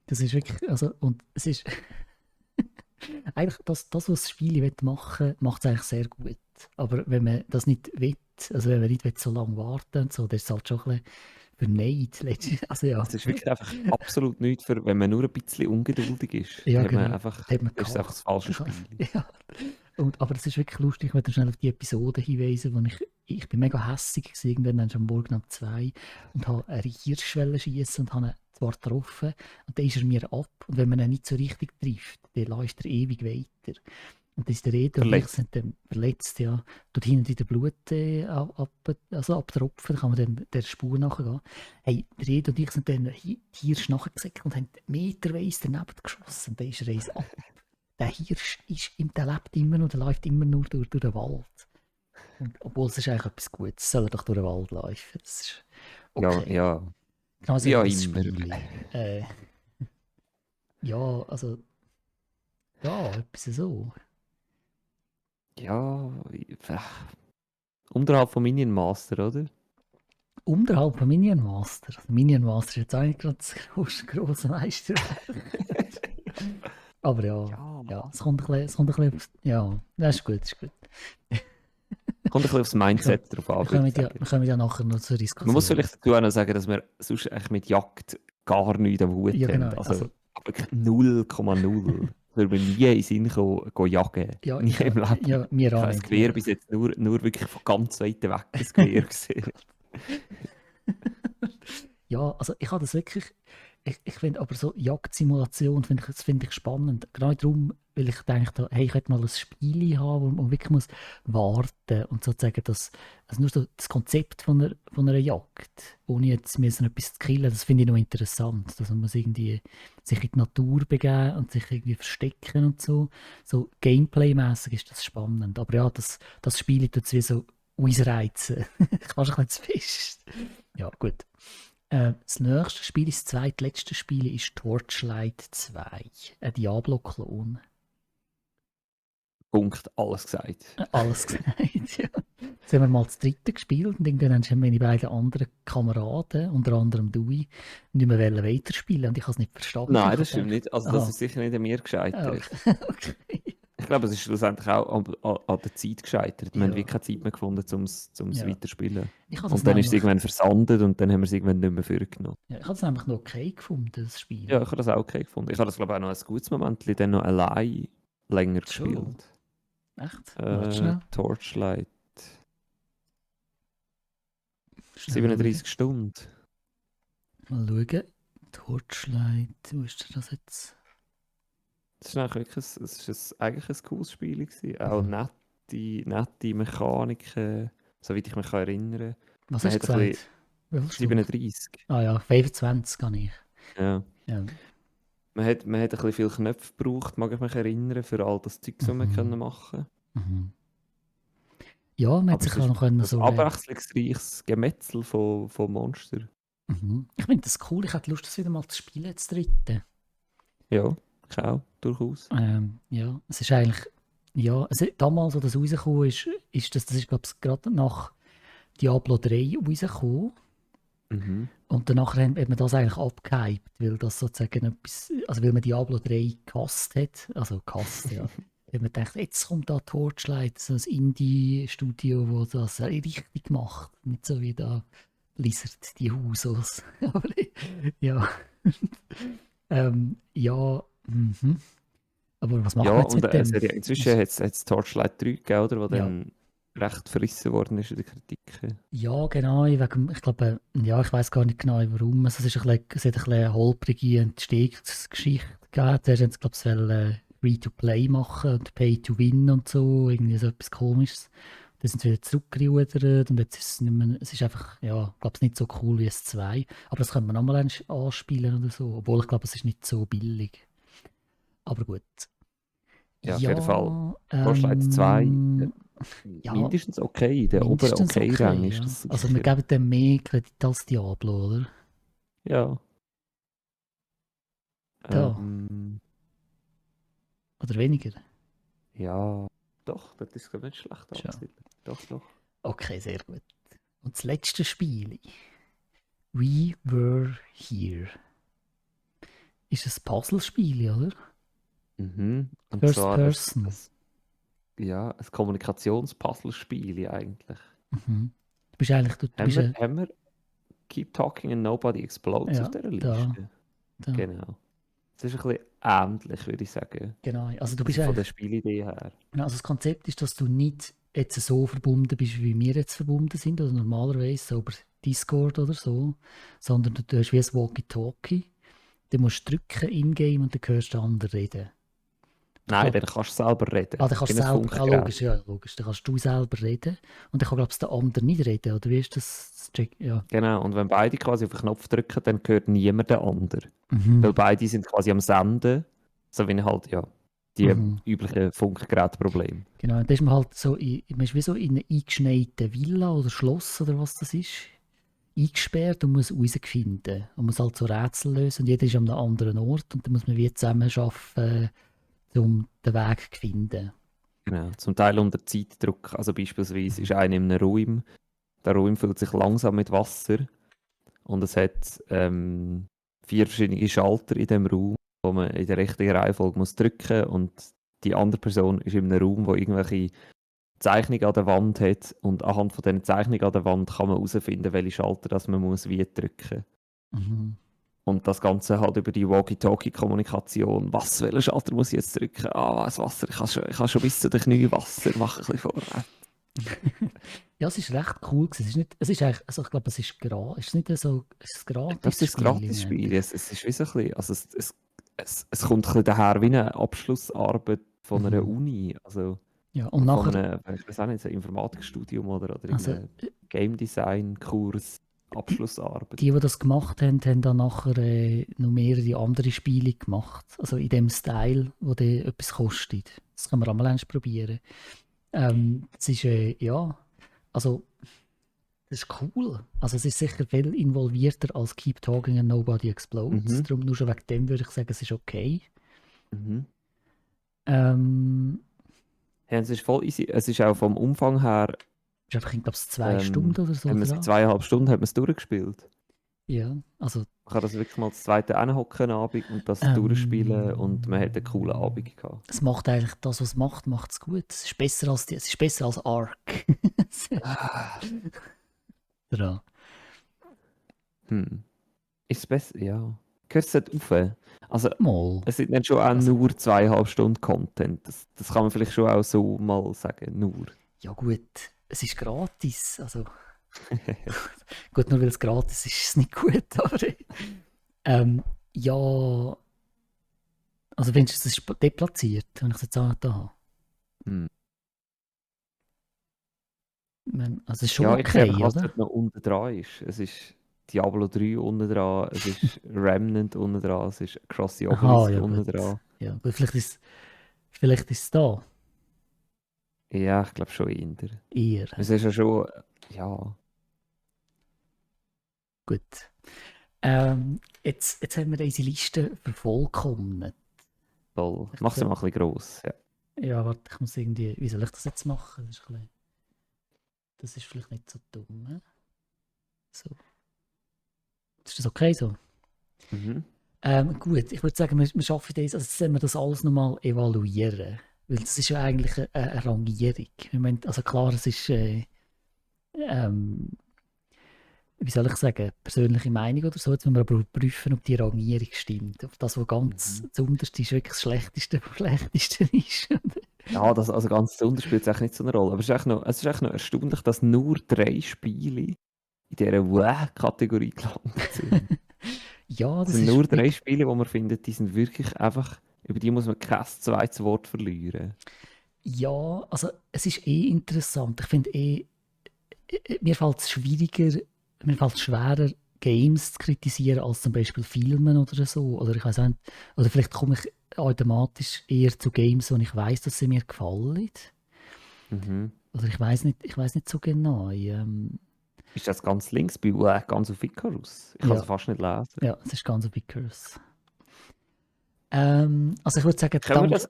Das ist wirklich, also, und es ist eigentlich das was das Spiel machen will, macht es eigentlich sehr gut. Aber wenn man das nicht will, also wenn man nicht will, so lange warten und so, dann ist es halt schon ein bisschen für Neid. Also ja, Es ist wirklich einfach absolut nichts für, wenn man nur ein bisschen ungeduldig ist, ja dann hat man genau, einfach, das hat man dann ist es einfach gehabt. das falsche Spiel. Ja. Aber es ist wirklich lustig, ich möchte schnell auf die Episode hinweisen, wo ich bin mega hässig gewesen, irgendwann dann schon am Morgen um 2 und habe einen Hirsch schiessen und habe ihn zwar getroffen und dann ist er mir ab und wenn man ihn nicht so richtig trifft, dann läuft er ewig weiter. Und dann ist der Rede und ich Verletzt. sind dann verletzt, ja. Dort hinten wieder Blut also abtropfen, dann kann man dann der Spur nachgehen. Hey, der Rede und ich sind dann Hirsch nachgesäckelt und haben meterweise daneben geschossen. Und dann ist er eins ab. Der Hirsch der lebt immer noch, der läuft immer nur durch den Wald. Und, obwohl es ist eigentlich etwas Gutes, soll er doch durch den Wald laufen. Das ist Ja, okay. ja, Genauso wie wie auch das immer. Spiel. Äh, ja, also, ja, etwas so. Ja, unterhalb von Minion Master, oder? Unterhalb von Minion Master. Also Minion Master ist jetzt auch nicht gerade das grosse Meisterwerk. Aber ja, Ja. ja, es kommt ein bisschen ja, das ist gut, das ist gut. Kommt ein bisschen aufs Wir kommen, Mindset drauf an, würde ich sagen. wir kommen ja nachher noch zur Man muss Diskussion. vielleicht dazu auch noch sagen, dass wir sonst eigentlich mit Jagd gar nichts am Hut Ja, genau. haben. Also Also, wirklich 0,0. Würde mir nie in den Sinn kommen, go jagen. ja, Nie im Leben. ja, wir Ich auch habe das nicht. Gewehr bis jetzt nur wirklich von ganz weit weg ein Gewehr gesehen. Ja, also ich habe das wirklich. Ich finde aber so Jagdsimulation das finde ich spannend. Genau darum, weil ich denke, hey, ich hätte mal ein Spiel haben, wo man wirklich muss warten und sozusagen also nur so das Konzept von einer Jagd, ohne jetzt müssen etwas zu killen, das finde ich noch interessant. Dass man muss irgendwie sich in die Natur begeben und sich irgendwie verstecken und so. So Gameplay-mäßig ist das spannend. Aber ja, das Spiel tut es wie so ausreizen. Fast ein bisschen zu fest. Ja, gut. Das nächste Spiel, das zweitletzte Spiel, ist Torchlight 2. Ein Diablo-Klon. Punkt, alles gesagt. Alles gesagt, ja. Jetzt haben wir mal das dritte gespielt und irgendwann haben meine beiden anderen Kameraden, unter anderem Dewey, nicht mehr weiterspielen und ich habe es nicht verstanden. Nein, Ich das habe stimmt gedacht, nicht. Also das aha, ist sicher nicht an mir gescheitert. okay. Ich glaube, es ist schlussendlich auch an der Zeit gescheitert. Wir haben Ja, wirklich keine Zeit mehr gefunden, um es ja. weiterspielen. Ich habe das Und dann ist es nämlich, irgendwann versandet und dann haben wir es irgendwann nicht mehr vorgenommen. ja, ich habe das nämlich noch okay gefunden, das Spiel. Ja, ich habe das auch okay gefunden. Ich habe das, glaube ich, auch noch ein gutes Moment dann noch allein länger Schon? gespielt. Echt? Warte schnell. Torchlight. Schnell schauen. 37 Stunden. Mal schauen. Torchlight, wo ist denn das jetzt? Das ist eigentlich wirklich eigentlich ein cooles Spiel gewesen. Auch nette Mechaniken, soweit ich mich kann erinnern. Was Man hast du hat ein bisschen gesagt? Wie viele Stunden? 37. Ah ja, 25 kann ich. Ja. Ja. Man hat ein bisschen viele Knöpfe gebraucht, mag ich mich erinnern, für all das Zeug, was wir können machen. Mhm. Ja, man hat Aber sich es auch ist noch können ein so... abwechslungsreiches Gemetzel von Monstern. Ich finde das cool, ich hätte Lust, das wieder mal zu spielen, das dritte. Ja, ich auch, durchaus. Ja, es ist eigentlich... Ja, damals, als das rausgekommen ist das ist, glaube ich, gerade nach Diablo 3 rausgekommen. Mhm. Und danach hat man das eigentlich abgehypt, weil das sozusagen etwas... Also weil man Diablo 3 gehasst hat. Also gehasst, ja. Weil man denkt, jetzt kommt da Torchlight, so ein Indie-Studio, das das richtig macht. Nicht so wie da Blizzard, die Husos. Aber ja. Ja. Mhm. Aber was macht Ja, man jetzt und mit dem? inzwischen hat es Torchlight 3 gegeben, oder, wo Ja, dann recht verrissen worden ist in den Kritiken. ja, genau. Ich glaube, ja, ich weiß gar nicht genau warum. Also, es hat ein bisschen eine holprige Entstehungsgeschichte gegeben. Zuerst haben sie, glaube ich, Free-to-Play machen und Pay-to-Win und so. Irgendwie so etwas Komisches. Dann sind sie wieder zurückgerudert und jetzt ist es nicht mehr, es ist einfach, ja, ich glaube, es ist nicht so cool wie es 2. Aber das könnte man nochmal anspielen oder so. Obwohl ich glaube, es ist nicht so billig. Aber gut. Ja, auf jeden Fall. Ja, Torchlight 2, ja, mindestens okay, der obere mindestens Okay-Rang okay, ist ja. das Also wir sicher. geben dem mehr Kredit als Diablo, oder? Ja. Da. Ähm, Oder weniger. ja, doch, das ist glaub ich, nicht schlecht Schon. angesiedelt. Doch, doch. Okay, sehr gut. Und das letzte Spiel. We Were Here. Ist ein Puzzlespiel, oder? Mhm. Und First zwar Person. ein Kommunikationspuzzlespiel eigentlich. Mhm. Du bist eigentlich, du Haben bist wir, haben wir Keep Talking and Nobody Explodes auf ja, dieser da, Liste? da. Genau. Das ist ein bisschen ähnlich, würde ich sagen. Genau. Also du bist Also von der eigentlich, Spielidee her. genau, also das Konzept ist, dass du nicht jetzt so verbunden bist, wie wir jetzt verbunden sind, oder normalerweise so über Discord oder so, sondern du hast wie ein Walkie-Talkie. Du musst drücken in-game und dann hörst du den anderen reden. Ich Nein, glaube, dann kannst du selber reden. dann kannst In du ein selber, Funkgerät. logisch, ja, logisch, dann kannst du selber reden und dann kann, glaube ich, der andere nicht reden, oder wie ist das? Ja. Genau, und wenn beide quasi auf den Knopf drücken, dann hört niemand den anderen. Weil Mhm. beide sind quasi am Senden, so wie halt, ja, die Mhm. üblichen Funkgerätprobleme. Genau, und da ist man halt so, man ist wie so in einer eingeschneiten Villa oder Schloss oder was das ist, eingesperrt und muss rausfinden und muss halt so Rätsel lösen und jeder ist an einem anderen Ort und dann muss man wie zusammen arbeiten, um den Weg zu finden. Genau, zum Teil unter Zeitdruck. Also beispielsweise ist einer in einem Raum, der Raum füllt sich langsam mit Wasser und es hat 4 verschiedene Schalter in dem Raum, wo man in der richtigen Reihenfolge muss drücken und die andere Person ist in einem Raum, wo irgendwelche Zeichnungen an der Wand hat und anhand von diesen Zeichnungen an der Wand kann man herausfinden, welche Schalter das man muss wie drücken. Mhm. Und das Ganze halt über die Walkie-Talkie-Kommunikation. Welchen Schalter muss ich jetzt drücken? Ah, das Wasser, ich habe schon bis zu den Knien Wasser, mach ein bisschen vorwärts. Ja, es ist recht cool gewesen. Es ist eigentlich, also ich glaube, es ist gratis. Es ist nicht so ein Ich glaube, es ist ein Gratis-Spiel. Gratis-Spiel. Es ist wie so ein bisschen, also es kommt ein bisschen daher wie eine Abschlussarbeit von einer Mhm. Uni. Also Ja, und von nachher, einem, ich weiß auch nicht, ein Informatikstudium oder also irgendeinem Game Design-Kurs, die, Abschlussarbeit. die das gemacht haben, haben dann nachher noch mehrere andere Spiele gemacht. Also in dem Style, wo der etwas kostet. Das kann man auch mal eins probieren. Das ist, ja, also das ist cool. Also es ist sicher viel involvierter als Keep Talking and Nobody Explodes. Mhm, Darum nur schon wegen dem würde ich sagen, es ist okay. mhm. Ähm, Ja, es ist voll easy. Es ist auch vom Umfang her, ist einfach, ich glaube, 2 Stunden oder so haben wir es in dran. 2,5 Stunden hat man es durchgespielt. Ja, also Man kann das wirklich mal das zweite hinhocken am Abend und das durchspielen und man hat einen coolen Abend gehabt. es macht eigentlich das, was es macht, macht es gut. Es ist besser als Ark. Ah, Dran. hm. Ist es besser? Ja. Gehört es dort rauf? Also, Mal. es sind nicht schon auch Also, nur 2,5 Stunden Content. Das kann man vielleicht schon auch so mal sagen. Nur. ja gut, es ist gratis. Also, gut, nur weil es gratis ist, ist es nicht gut. Aber ähm, ja, also findest du, es ist deplatziert, wenn ich es jetzt auch da habe? Hm. Ich meine, also es ist schon Ja, ich sehe einfach, okay, was oder? dort noch unten dran ist. Es ist Diablo 3 unten dran, es ist Remnant unten dran, es ist Cross the Aha, Obelisk ja unten gut. dran. Ja, gut, vielleicht ist es da Ja, ich glaube schon eher. eher. Es ist ja schon, ja, Gut. Jetzt haben wir unsere Liste vervollkommnet. toll. Ich Mach sie mal soll, ein bisschen gross. Ja. ja, warte, ich muss irgendwie, wie soll ich das jetzt machen? Das ist vielleicht nicht so dumm. So, ist das okay so? Mhm. Gut, ich würde sagen, wir schaffen das, also sollen wir das alles nochmal evaluieren. Weil das ist ja eigentlich eine Rangierung. Ich meine, also klar, es ist, ähm, wie soll ich sagen, persönliche Meinung oder so. Jetzt müssen wir aber prüfen, ob die Rangierung stimmt. Ob das, was ganz Mhm. zuunterst ist, wirklich das Schlechteste vom Schlechtesten ist. Ja, das, also ganz zu spielt es eigentlich nicht so eine Rolle. Aber es ist echt noch erstaunlich, dass nur 3 Spiele in dieser Kategorie gelandet sind. Ja, Es das sind nur ist 3 wirklich, Spiele, wo man findet, die sind wirklich einfach, über die muss man kein zweites Wort verlieren. ja, also es ist interessant. Ich finde mir fällt es mir fällt es schwerer, Games zu kritisieren, als zum Beispiel Filmen oder so. Oder ich weiß nicht, oder vielleicht komme ich automatisch eher zu Games, wo ich weiß, dass sie mir gefallen. Mhm. Oder ich weiß nicht so genau. Ist das ganz links bei ganz auf Icarus? Ich kann es Ja, fast nicht lesen. ja, es ist ganz ein Vickers. Also ich würde sagen, Können wir dank. das,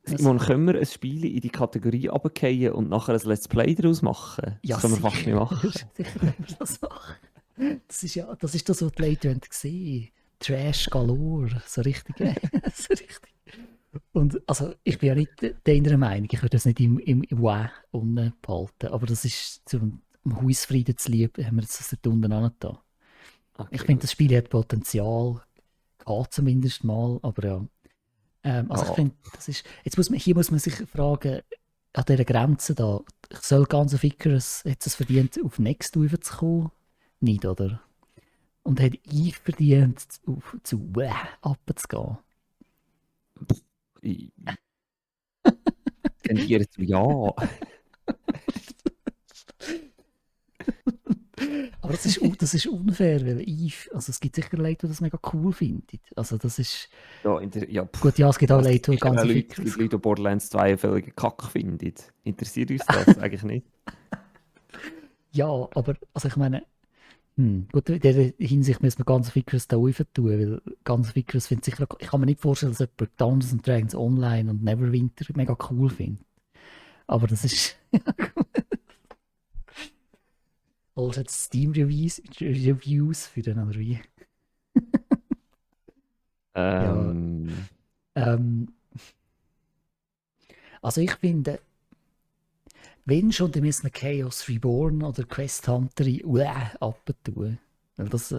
Was? Simon, können wir ein Spiel in die Kategorie runterfallen und nachher ein Let's Play daraus machen? Ja, Das können wir fast nicht sicher. machen. Sicher können wir das machen. Das ist das, was die Leute gesehen haben. Trash galore. So richtig, so richtig. Und also, ich bin ja nicht deiner Meinung. Ich würde das nicht im Wow unten behalten. Aber das ist zum Hausfrieden zu lieb, haben wir das dort unten auch da. Ich Okay, finde, gut. das Spiel hat Potenzial. Geht zumindest mal. Aber ja. Also ich Ja, finde, hier muss man sich fragen, an dieser Grenze da, soll ganz Fickers, hat es verdient, auf Next zu kommen? Nicht, oder? Und hat ich verdient, zu abzugehen? ich tendiere zu ja. Aber das ist unfair, weil also es gibt sicher Leute, die das mega cool finden. Also das ist, Ja, ja, gut, ja, es gibt auch es Leute, gibt die sicher auch ganze Leute, die Fickers. Leute, die Borderlands 2 völlig Kack finden. Interessiert uns das eigentlich nicht? Ja, aber, also ich meine, gut, in dieser Hinsicht müssen wir ganz Fickers da rauf tun, weil ganz Fickers findet sicher, ich kann mir nicht vorstellen, dass jemand Dungeons and Dragons Online und Neverwinter mega cool findet. Aber das ist, also jetzt Steam Reviews für den oder wie? Ja, Ähm, ähm, also ich finde, wenn schon, dann müssen wir Chaos Reborn oder Quest Hunter abtun. Weil das,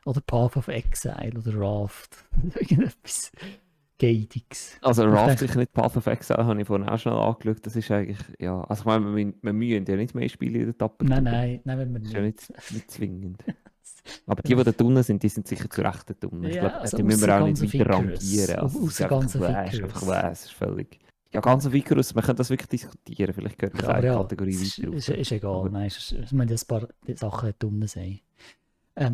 oder Path of Exile oder Raft. Irgendetwas. Gatings. Also Ich Raft denke, sicher nicht, Path of Exile habe ich vorhin auch schnell angeschaut. Das ist eigentlich, ja, also ich meine, wir müssen ja nicht mehr spielen in der Tastatur. nein, wenn wir Das ist ja nicht. nicht zwingend. Aber die da drinnen sind, die sind sicher zu Recht da drinnen. Ich Ja, glaube, also die müssen außer wir auch nicht ganz weiter Vickers. rangieren. Also es ist Außer einfach ganz Flash, einfach Vickers. Flash, es ist völlig... Ja, ganz Vickers, man kann das wirklich diskutieren. Vielleicht gehört das Aber eine ja, Kategorie es weiter rauf. ist egal. Aber Nein, es müssen ja ein paar Sachen drin sein.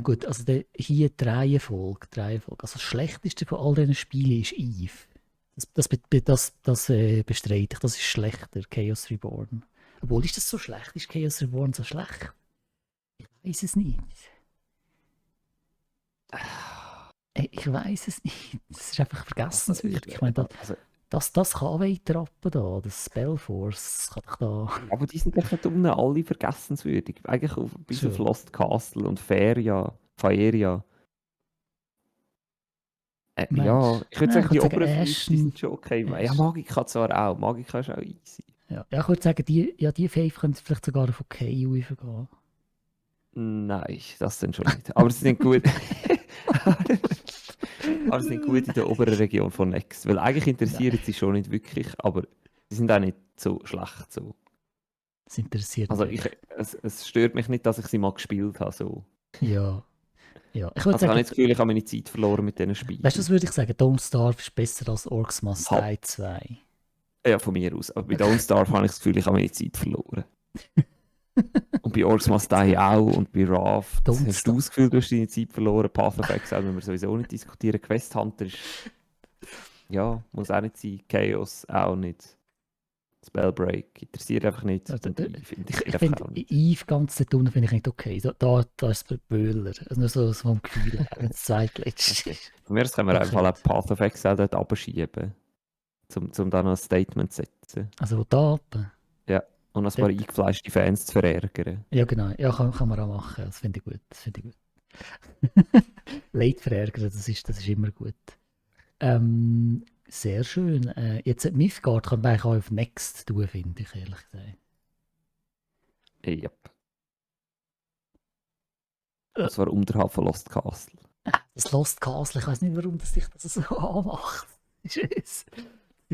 Gut, also hier die Reihenfolge. Also das Schlechteste von all diesen Spielen ist Eve. Das bestreite ich. Das ist schlechter, Chaos Reborn. Obwohl, ist das so schlecht? Ist Chaos Reborn so schlecht? Ich weiß es nicht. Ich weiß es nicht. Das ist einfach vergessenswürdig. Ich meine, also, das kann weiter ab da. Das Spellforce kann doch da. aber die sind echt da drinnen alle vergessenswürdig. Eigentlich bis auf So. Lost Castle und Faeria. Ja, Meinst ich du? würde Ja, ich sagen, die würde sagen, oberen 5 die Ashen. sind schon okay. Ja, Ashen. Magika zwar auch. Magika ist auch easy. Ja, ich würde sagen, die 5 können vielleicht sogar auf okay gehen. Nein, das dann schon nicht. Aber sie sind gut. Aber sie sind gut in der oberen Region von Next. Weil eigentlich interessieren sie schon nicht wirklich, aber sie sind auch nicht so schlecht. So. Das interessiert Also mich. es stört mich nicht, dass ich sie mal gespielt habe. So. Ja. Ich würde Also ich habe sagen, nicht das Gefühl, ich habe meine Zeit verloren mit diesen Spielen. weißt du, was würde ich sagen? Don't Starve ist besser als Orcs Must Ha- Die 2. Ja, von mir aus. Aber bei Don't Starve habe ich das Gefühl, ich habe meine Zeit verloren. Und bei Orcs Must Die auch und bei Raft. Don't Hast du das Gefühl, du hast deine Zeit verloren? Path of Exile müssen wir sowieso nicht diskutieren. Quest Hunter ist... Ja, muss auch nicht sein. Chaos auch nicht. Spellbreak interessiert einfach nicht. Also, Und Eve ich interessiert einfach finde auch nicht. Eve ganz dort unten finde ich nicht okay. Da ist es Böhler. Also nur so vom Gefühl her, wenn es zweitletzte ist. Von mir aus können wir Okay. einfach auch Path of Exile dort abschieben. Um dann noch ein Statement zu setzen. Also da oben. Und ein paar eingefleischte Fans zu verärgern. Ja, genau. Ja, kann man auch machen. Das finde ich gut. Leid verärgern, das ist immer gut. Sehr schön. Jetzt Mythgard kann man eigentlich auch auf Next tun, finde ich, ehrlich gesagt. Yep. Und zwar unterhalb von Lost Castle. Das Lost Castle, ich weiß nicht, warum das sich das so anmacht. Es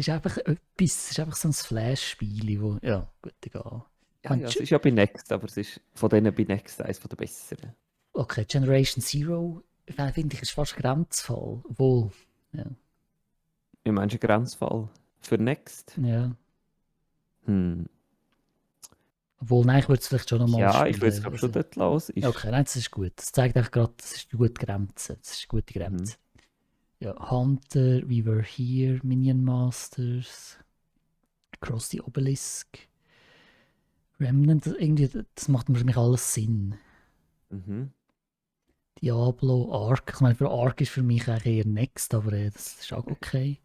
ist einfach etwas, es ist einfach so ein Flash-Spiel, wo, ja, gut, egal. Ja, es ist ja bei Next, aber es ist von denen bei Next eines der besseren. Okay, Generation Zero, finde ich, ist fast grenzvoll. Obwohl, ja. Wie meinst du Grenzfall? Für Next? Ja. Hm. Obwohl, nein, ich würde es vielleicht schon nochmal Ja, spielen. ich würde es glaube schon dort los. Okay, nein, das ist gut. Das zeigt einfach gerade, das ist eine gute Grenze. Das ist eine gute Grenze. Ja, Hunter, We Were Here, Minion Masters, Cross the Obelisk, Remnant, irgendwie, das macht für mich alles Sinn. Mhm. Diablo, Ark, ich meine, für Ark ist für mich eigentlich eher Next, aber das ist auch okay.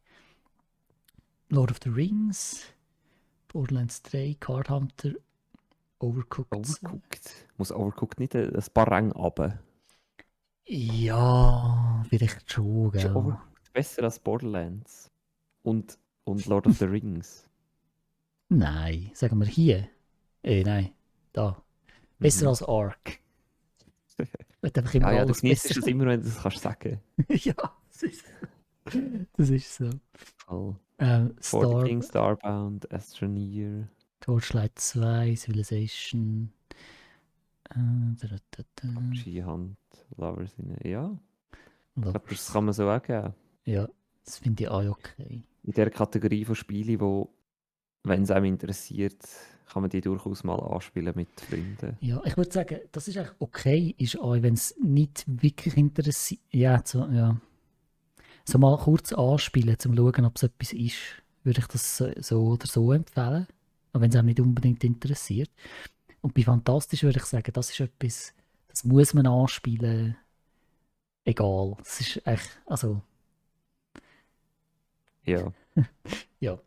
Lord of the Rings, Borderlands 3, Card Hunter, Overcooked. Overcooked. Muss Overcooked nicht ein paar Ränge runter? Ja, vielleicht schon, Ist gell. Overcooked besser als Borderlands? Und Lord of the Rings? Nein, sagen wir hier. Nein, da. Besser als Ark. Wird einfach immer Ja, du alles genießt besser. es immer, wenn du das kannst sagen. Ja, das ist so. Voll. Star, King, Starbound, Astroneer. Torchlight 2, Civilization. Ski-Hand, Lovers in Ja, ich Lovers. glaube, das kann man so auch geben. Ja, das finde ich auch okay. In der Kategorie von Spielen, wo, wenn es einem interessiert, kann man die durchaus mal anspielen mit Freunden. Ja, ich würde sagen, das ist eigentlich okay, ist auch, wenn es nicht wirklich interessiert. Ja, so mal kurz anspielen, um zu schauen, ob es etwas ist, würde ich das so oder so empfehlen. Auch wenn es einem nicht unbedingt interessiert. Und bei Fantastisch würde ich sagen, das ist etwas, das muss man anspielen. Egal. Das ist echt, also. Ja. Ja.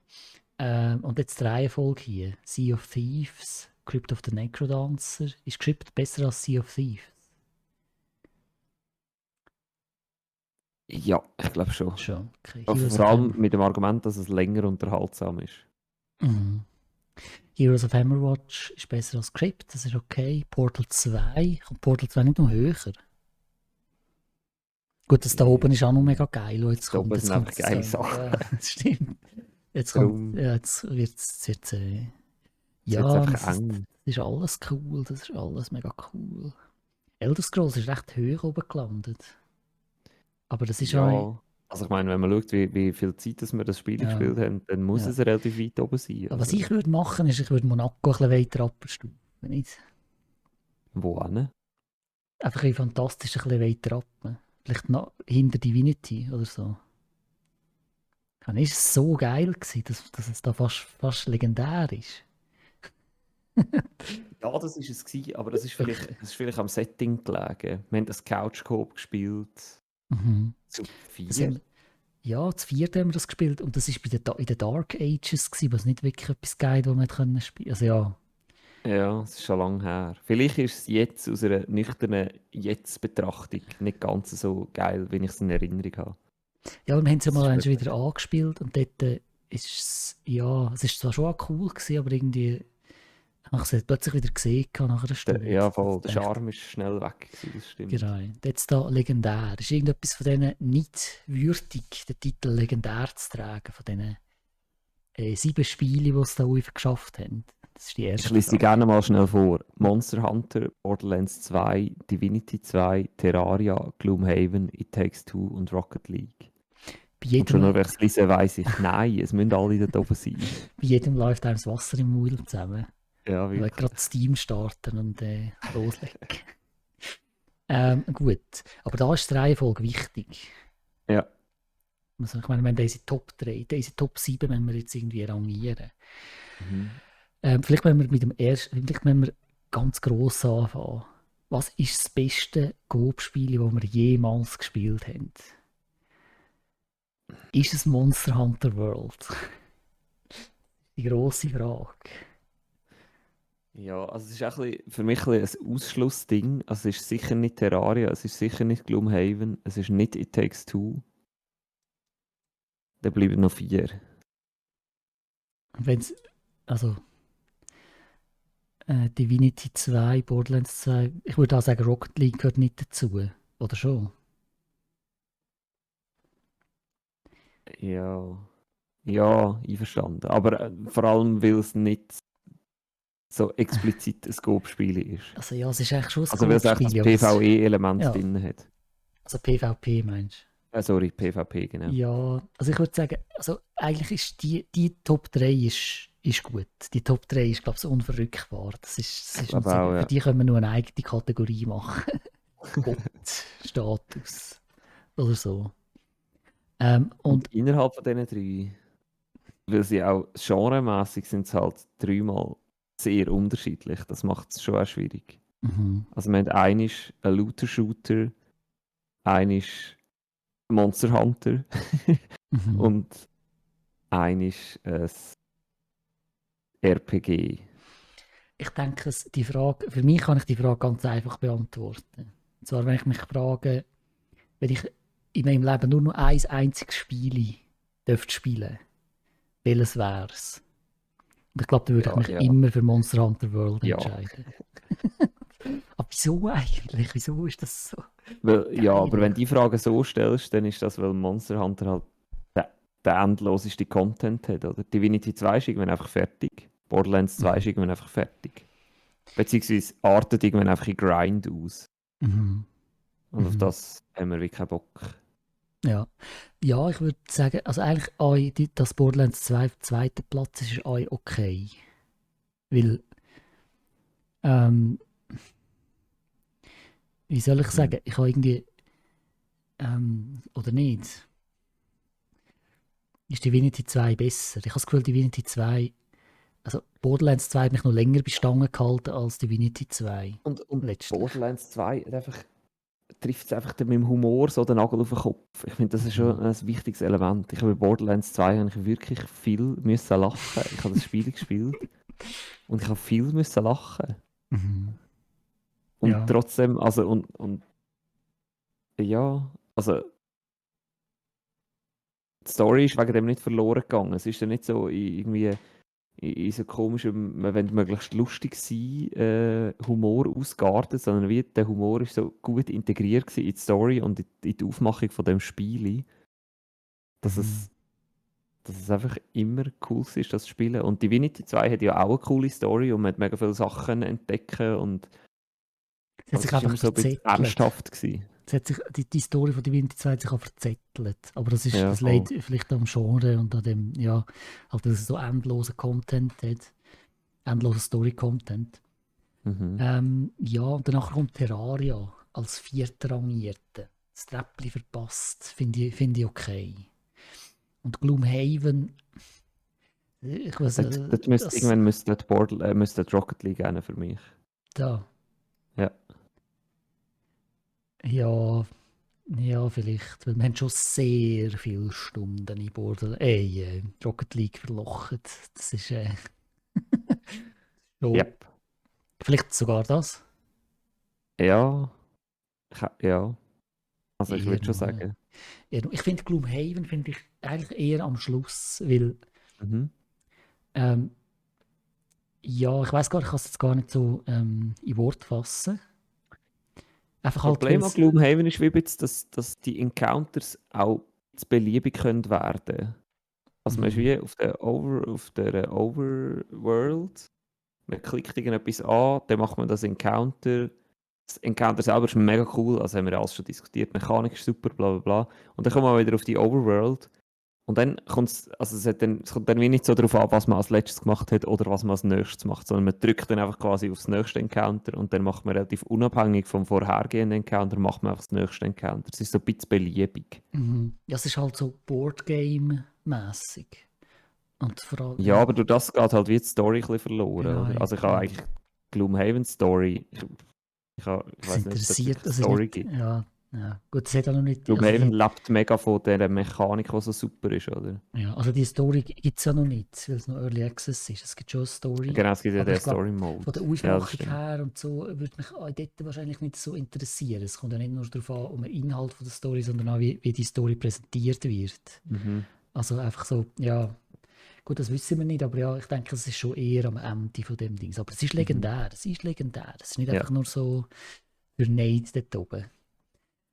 Und jetzt die Reihenfolge hier. Sea of Thieves, Crypt of the Necrodancer. Ist Crypt besser als Sea of Thieves? Ja, ich glaube schon. Schon. Okay. Aber vor allem mit dem Argument, dass es länger unterhaltsam ist. Mhm. Heroes of Hammerwatch ist besser als Crypt, das ist okay. Portal 2, kommt Portal 2 nicht noch höher? Gut, das da Äh, oben ist auch noch mega geil. Oh, jetzt Da oben kommt, sind jetzt kommt einfach das geile Zähne. Sachen. Ja, das stimmt. Jetzt kommt, Darum ja, jetzt wird's jetzt, ist jetzt ja, einfach das eng. ist alles cool, das ist alles mega cool. Elder Scrolls ist recht hoch oben gelandet. Aber das ist auch, Ja, also ich meine, wenn man schaut, wie viel Zeit dass wir das Spiel ja, gespielt haben, dann muss ja. es relativ weit oben sein. Aber was Also, ich würde machen, ist, ich würde Monaco ein bisschen weiter abstufen. Nicht? wo hin? Einfach ein fantastisch ein bisschen weiter ab. Vielleicht noch hinter Divinity oder so. Dann ist es so geil gewesen, dass es da fast legendär ist. Ja, das ist es gewesen, aber Wirklich. das ist vielleicht am Setting gelegen. Wir haben das Couch Co-op gespielt, Mhm. zu Das haben 4. wir, ja, zu viert haben wir das gespielt und das war in den Dark Ages, gewesen, was nicht wirklich etwas geil, wo man können spielen. Also ja, Ja, es ist schon lange her. Vielleicht ist es jetzt aus einer nüchternen Jetzt-Betrachtung nicht ganz so geil, wie ich es in Erinnerung habe. ja, wir haben es ja Das mal ist eins möglich. wieder angespielt und dort ist es, ja, es ist zwar schon auch cool gewesen, aber irgendwie habe ich es plötzlich wieder gesehen nach einer Stunde. Ja, Und voll, der dachte, Charme ist schnell weg gewesen, das stimmt. genau, jetzt da legendär. Ist irgendetwas von denen nicht würdig, den Titel legendär zu tragen, von diesen 7 Spiele, die es da geschafft haben? Das ist die Ich erste lese sie Frage. gerne mal schnell vor. Monster Hunter, Borderlands 2, Divinity 2, Terraria, Gloomhaven, It Takes Two und Rocket League. Bei Und schon nur, jedem, wenn ich es lese, weiss ich, nein, es müssen alle dort oben sein. bei jedem läuft einem das Wasser im Mund zusammen. Ja, Ich will wirklich. gerade Steam starten und loslegen. Gut, aber da ist die Reihenfolge wichtig. Ja. Also ich meine, wir haben diese Top 3, diese Top 7 wenn wir jetzt irgendwie rangieren. Mhm. Vielleicht wenn wir mit dem ersten, vielleicht wenn wir ganz gross anfangen. Was ist das beste Coop-Spiel, das wir jemals gespielt haben? Ist es Monster Hunter World? Die grosse Frage. Ja, also es ist auch für mich ein Ausschlussding. Also es ist sicher nicht Terraria, es ist sicher nicht Gloomhaven, es ist nicht It Takes Two. Da bleiben noch 4. Wenn's, also Divinity 2, Borderlands 2, ich würde auch sagen, Rocket League gehört nicht dazu. Oder schon? Ja, ja, einverstanden. Aber vor allem, weil es nicht so explizit ein Scope-Spiel ist. Also ja, es ist eigentlich schon ein Also weil es echt das Coop-Spiel, aber PvE-Element ja, drin hat. also PvP meinst Sorry, PvP, du? genau. Ja, also ich würde sagen, also eigentlich ist die Top 3 ist gut. Die Top 3 ist, glaube ich, so unverrückbar. Das Ich ist nicht glaube so, auch, für ja. die können wir nur eine eigene Kategorie machen. Gott-Status oder so. Und Und innerhalb von diesen 3, weil sie auch genremässig sind, es halt dreimal sehr unterschiedlich. Das macht es schon auch schwierig. mhm, Also wir haben einen ist ein Looter-Shooter, einen ist Monster Hunter mhm. und einen ist ein RPG. Ich denke, für mich kann ich die Frage ganz einfach beantworten. Und zwar, wenn ich mich frage, wenn ich in meinem Leben nur noch ein einziges Spiel dürfte spielen, welches wäre es? Und ich glaube, da würde ich Ja, mich ja, immer für Monster Hunter World ja. entscheiden. Aber wieso eigentlich? Wieso ist das so Ja, aber geil? wenn du die Frage so stellst, dann ist das, weil Monster Hunter halt der endloseste Content hat, oder? Divinity 2 ist irgendwann einfach fertig. Borderlands 2 ist Mhm. irgendwann einfach fertig. Beziehungsweise artet irgendwann einfach in Grind aus. Mhm. Und auf Mhm. das haben wir wirklich keinen Bock. Ja. Ja, ich würde sagen, also eigentlich das Borderlands 2 auf dem zweiten Platz ist auch okay. Weil, ähm, wie soll ich Mhm. sagen, ich habe irgendwie, oder nicht, ist Divinity 2 besser. Ich habe das Gefühl, Divinity 2, also Borderlands 2 hat mich noch länger bei Stangen gehalten als Divinity 2, Und letztlich. Borderlands 2 hat einfach, trifft es einfach mit dem Humor so den Nagel auf den Kopf. Ich finde, das ist schon Mhm. ein wichtiges Element. Ich habe bei Borderlands 2 habe ich wirklich viel müssen lachen. Ich habe das Spiel gespielt und ich habe viel müssen lachen. Mhm. Und Ja. trotzdem, also und ja, also die Story ist wegen dem nicht verloren gegangen. Es ist ja nicht so irgendwie in so komischem, man will möglichst lustig sein, Humor ausgeartet, sondern wie der Humor ist so gut integriert gewesen in die Story und in die Aufmachung von dem Spiel, dass Mhm. es, dass es einfach immer cool ist, das Spielen. Und Divinity 2 hat ja auch eine coole Story und man hat mega viele Sachen entdecken und Es hat aber sich es ist einfach immer so ein bisschen verzettelt. ernsthaft gewesen. Es hat sich, die Story von Divinity 2 hat sich auch verzettelt. Aber Ja, das voll. liegt vielleicht am Genre und an dem, ja, halt, dass es so endlosen Content hat. Endlosen Story-Content. Mhm. Ja, und danach kommt Terraria als vierter Rangierte. Das Treppli verpasst, finde ich okay. Und Gloomhaven, ich weiß, das, Irgendwann müsste müsste das Rocket League geben für mich. da, Ja. ja, ja, vielleicht, weil wir haben schon sehr viele Stunden in Rocket League verlochen. Das ist schon, Yep. vielleicht sogar das. Ja. Ja. Also ich Eher würde schon noch. sagen. Ich finde Gloomhaven finde ich eigentlich eher am Schluss, weil Mhm. ähm, ja, ich weiß gar nicht, ich kann es jetzt gar nicht so in Wort fassen. Das Einfach halt, weil Problem an es. Gloomhaven ist wie ein bisschen, dass die Encounters auch jetzt beliebig können werden. Also man ist Mhm, wie auf der Overworld, man klickt irgendetwas an, dann macht man das Encounter. Das Encounter selber ist mega cool, also haben wir alles schon diskutiert, Mechanik ist super, bla bla bla. Und dann kommen wir wieder auf die Overworld. Und dann kommt's, also es kommt dann wie nicht so darauf an, was man als letztes gemacht hat oder was man als nächstes macht, sondern man drückt dann einfach quasi aufs nächste Encounter und dann macht man relativ unabhängig vom vorhergehenden Encounter, macht man einfach das nächste Encounter. Es ist so ein bisschen beliebig. mhm. Ja, es ist halt so Boardgame-mässig. Und vor allem, Ja, ja, aber durch das geht halt wie die Story ein bisschen verloren, genau, oder? Also ich habe genau. eigentlich Gloomhaven Story, ich Es weiß nicht, ob es dort interessiert, wirklich das ist Story nicht, gibt. ja, ja. Gut, es hat auch noch nicht, also Gloomhaven lebt mega von dieser Mechanik, die so super ist, oder? die Story gibt es ja noch nicht, weil es noch Early Access ist. Es gibt schon eine Story, Genau, es gibt ja aber den ich glaube, Story-Mode. von der Ja, das Aufmachung stimmt. her und so würde mich auch dort wahrscheinlich nicht so interessieren. Es kommt ja nicht nur darauf an, um den Inhalt von der Story, sondern auch, wie die Story präsentiert wird. Mhm. Also einfach so, ja, gut, das wissen wir nicht, aber ja, ich denke, es ist schon eher am Ende von dem Ding. Aber es ist Mhm. legendär, es ist legendär. Es ist nicht Ja. einfach nur so für Nate dort oben.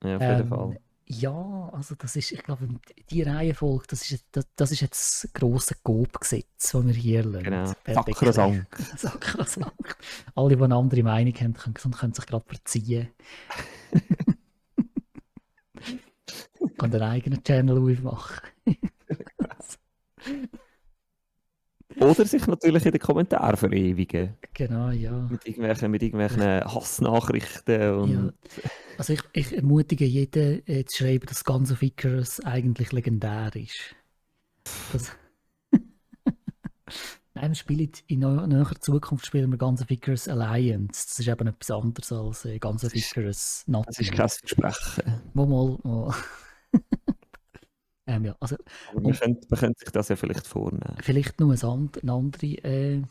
Ja, auf jeden Ähm, Fall. ja, also das ist, ich glaube, die Reihenfolge, das ist jetzt das grosse Coop-Gesetz, das wir hier lernen, Genau. per Dekret. Sakrosankt. Sakrosankt. Alle, die eine andere Meinung haben, können sich gerade verziehen. Können einen eigenen Channel aufmachen. Oder sich natürlich in den Kommentaren verewigen. Genau, ja. Mit irgendwelchen Vielleicht, Hassnachrichten ja. und Also ich ermutige jeden zu schreiben, dass Guns of Icarus eigentlich legendär ist. Das, nein, wir spielen in näherer Zukunft spielen wir Guns of Icarus Alliance. Das ist eben etwas anderes als Guns das of ist, Icarus das ist Nothing. kein Versprechen. Mal. Ja, also, Aber und man könnte sich das ja vielleicht vornehmen. vielleicht noch eine andere,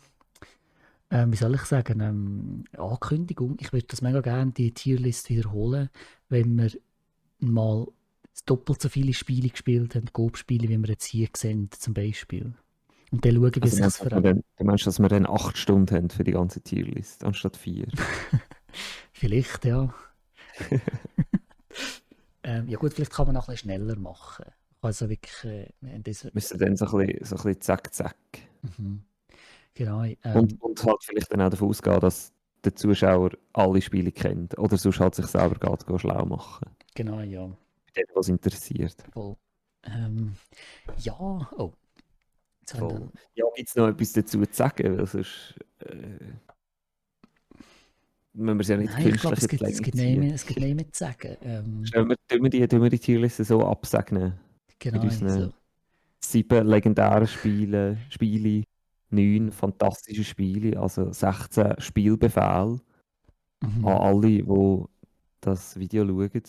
wie soll ich sagen, Ankündigung. Ich würde das mega gerne, die Tierlist wiederholen, wenn wir mal doppelt so viele Spiele gespielt haben, Coop-Spiele, wie wir jetzt hier sehen, zum Beispiel. Und dann schauen, wie Also sich es verändert. du meinst, dass wir dann 8 Stunden haben für die ganze Tierlist, anstatt 4? Vielleicht, ja. Ja gut, vielleicht kann man noch ein bisschen schneller machen. Also wirklich, Müssen dann so ein bisschen zack, zack. mhm. Genau, Und halt vielleicht dann auch davon ausgehen, dass der Zuschauer alle Spiele kennt. Oder sonst halt sich selber geht schlau machen. genau, ja, Denen, was interessiert. voll. Ja, oh, jetzt haben wir Voll. dann, Ja, gibt es noch etwas dazu zu sagen? Weil sonst müssen wir es ja nicht nein, ich glaube, künstlich in die es Länge gibt ziehen. nicht mehr zu sagen. Tun wir die Tierliste so absegnen? Mit Genau, unseren so. 7 legendären Spiele, 9 fantastische Spiele, also 16 Spielbefehle an Mhm. alle, die das Video schauen.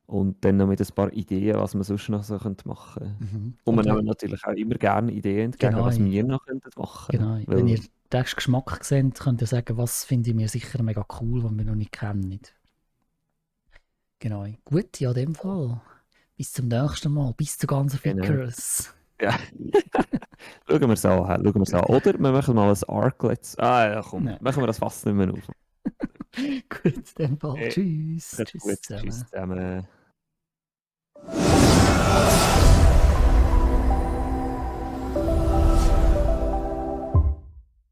Und dann noch mit ein paar Ideen, was man sonst noch so machen könnte. Mhm. Und wir Und nehmen natürlich auch immer gerne Ideen entgegen, genau, was wir noch machen könnten. genau. Wenn ihr Weil, den Geschmack seht, könnt ihr sagen, was finde ich mir sicher mega cool, was wir noch nicht kennen. Genau. Gut, ja, in dem Fall. Bis zum nächsten Mal. Bis zu ganz genau. Icarus. Ja. Schauen wir es an, schauen wir es an. Oder wir machen mal ein Arc Let's... Ah ja, komm, Nein. machen wir das fast nicht mehr auf. Gut, in dem Fall. Hey, Tschüss. gut, Tschüss tschüss zusammen. zusammen.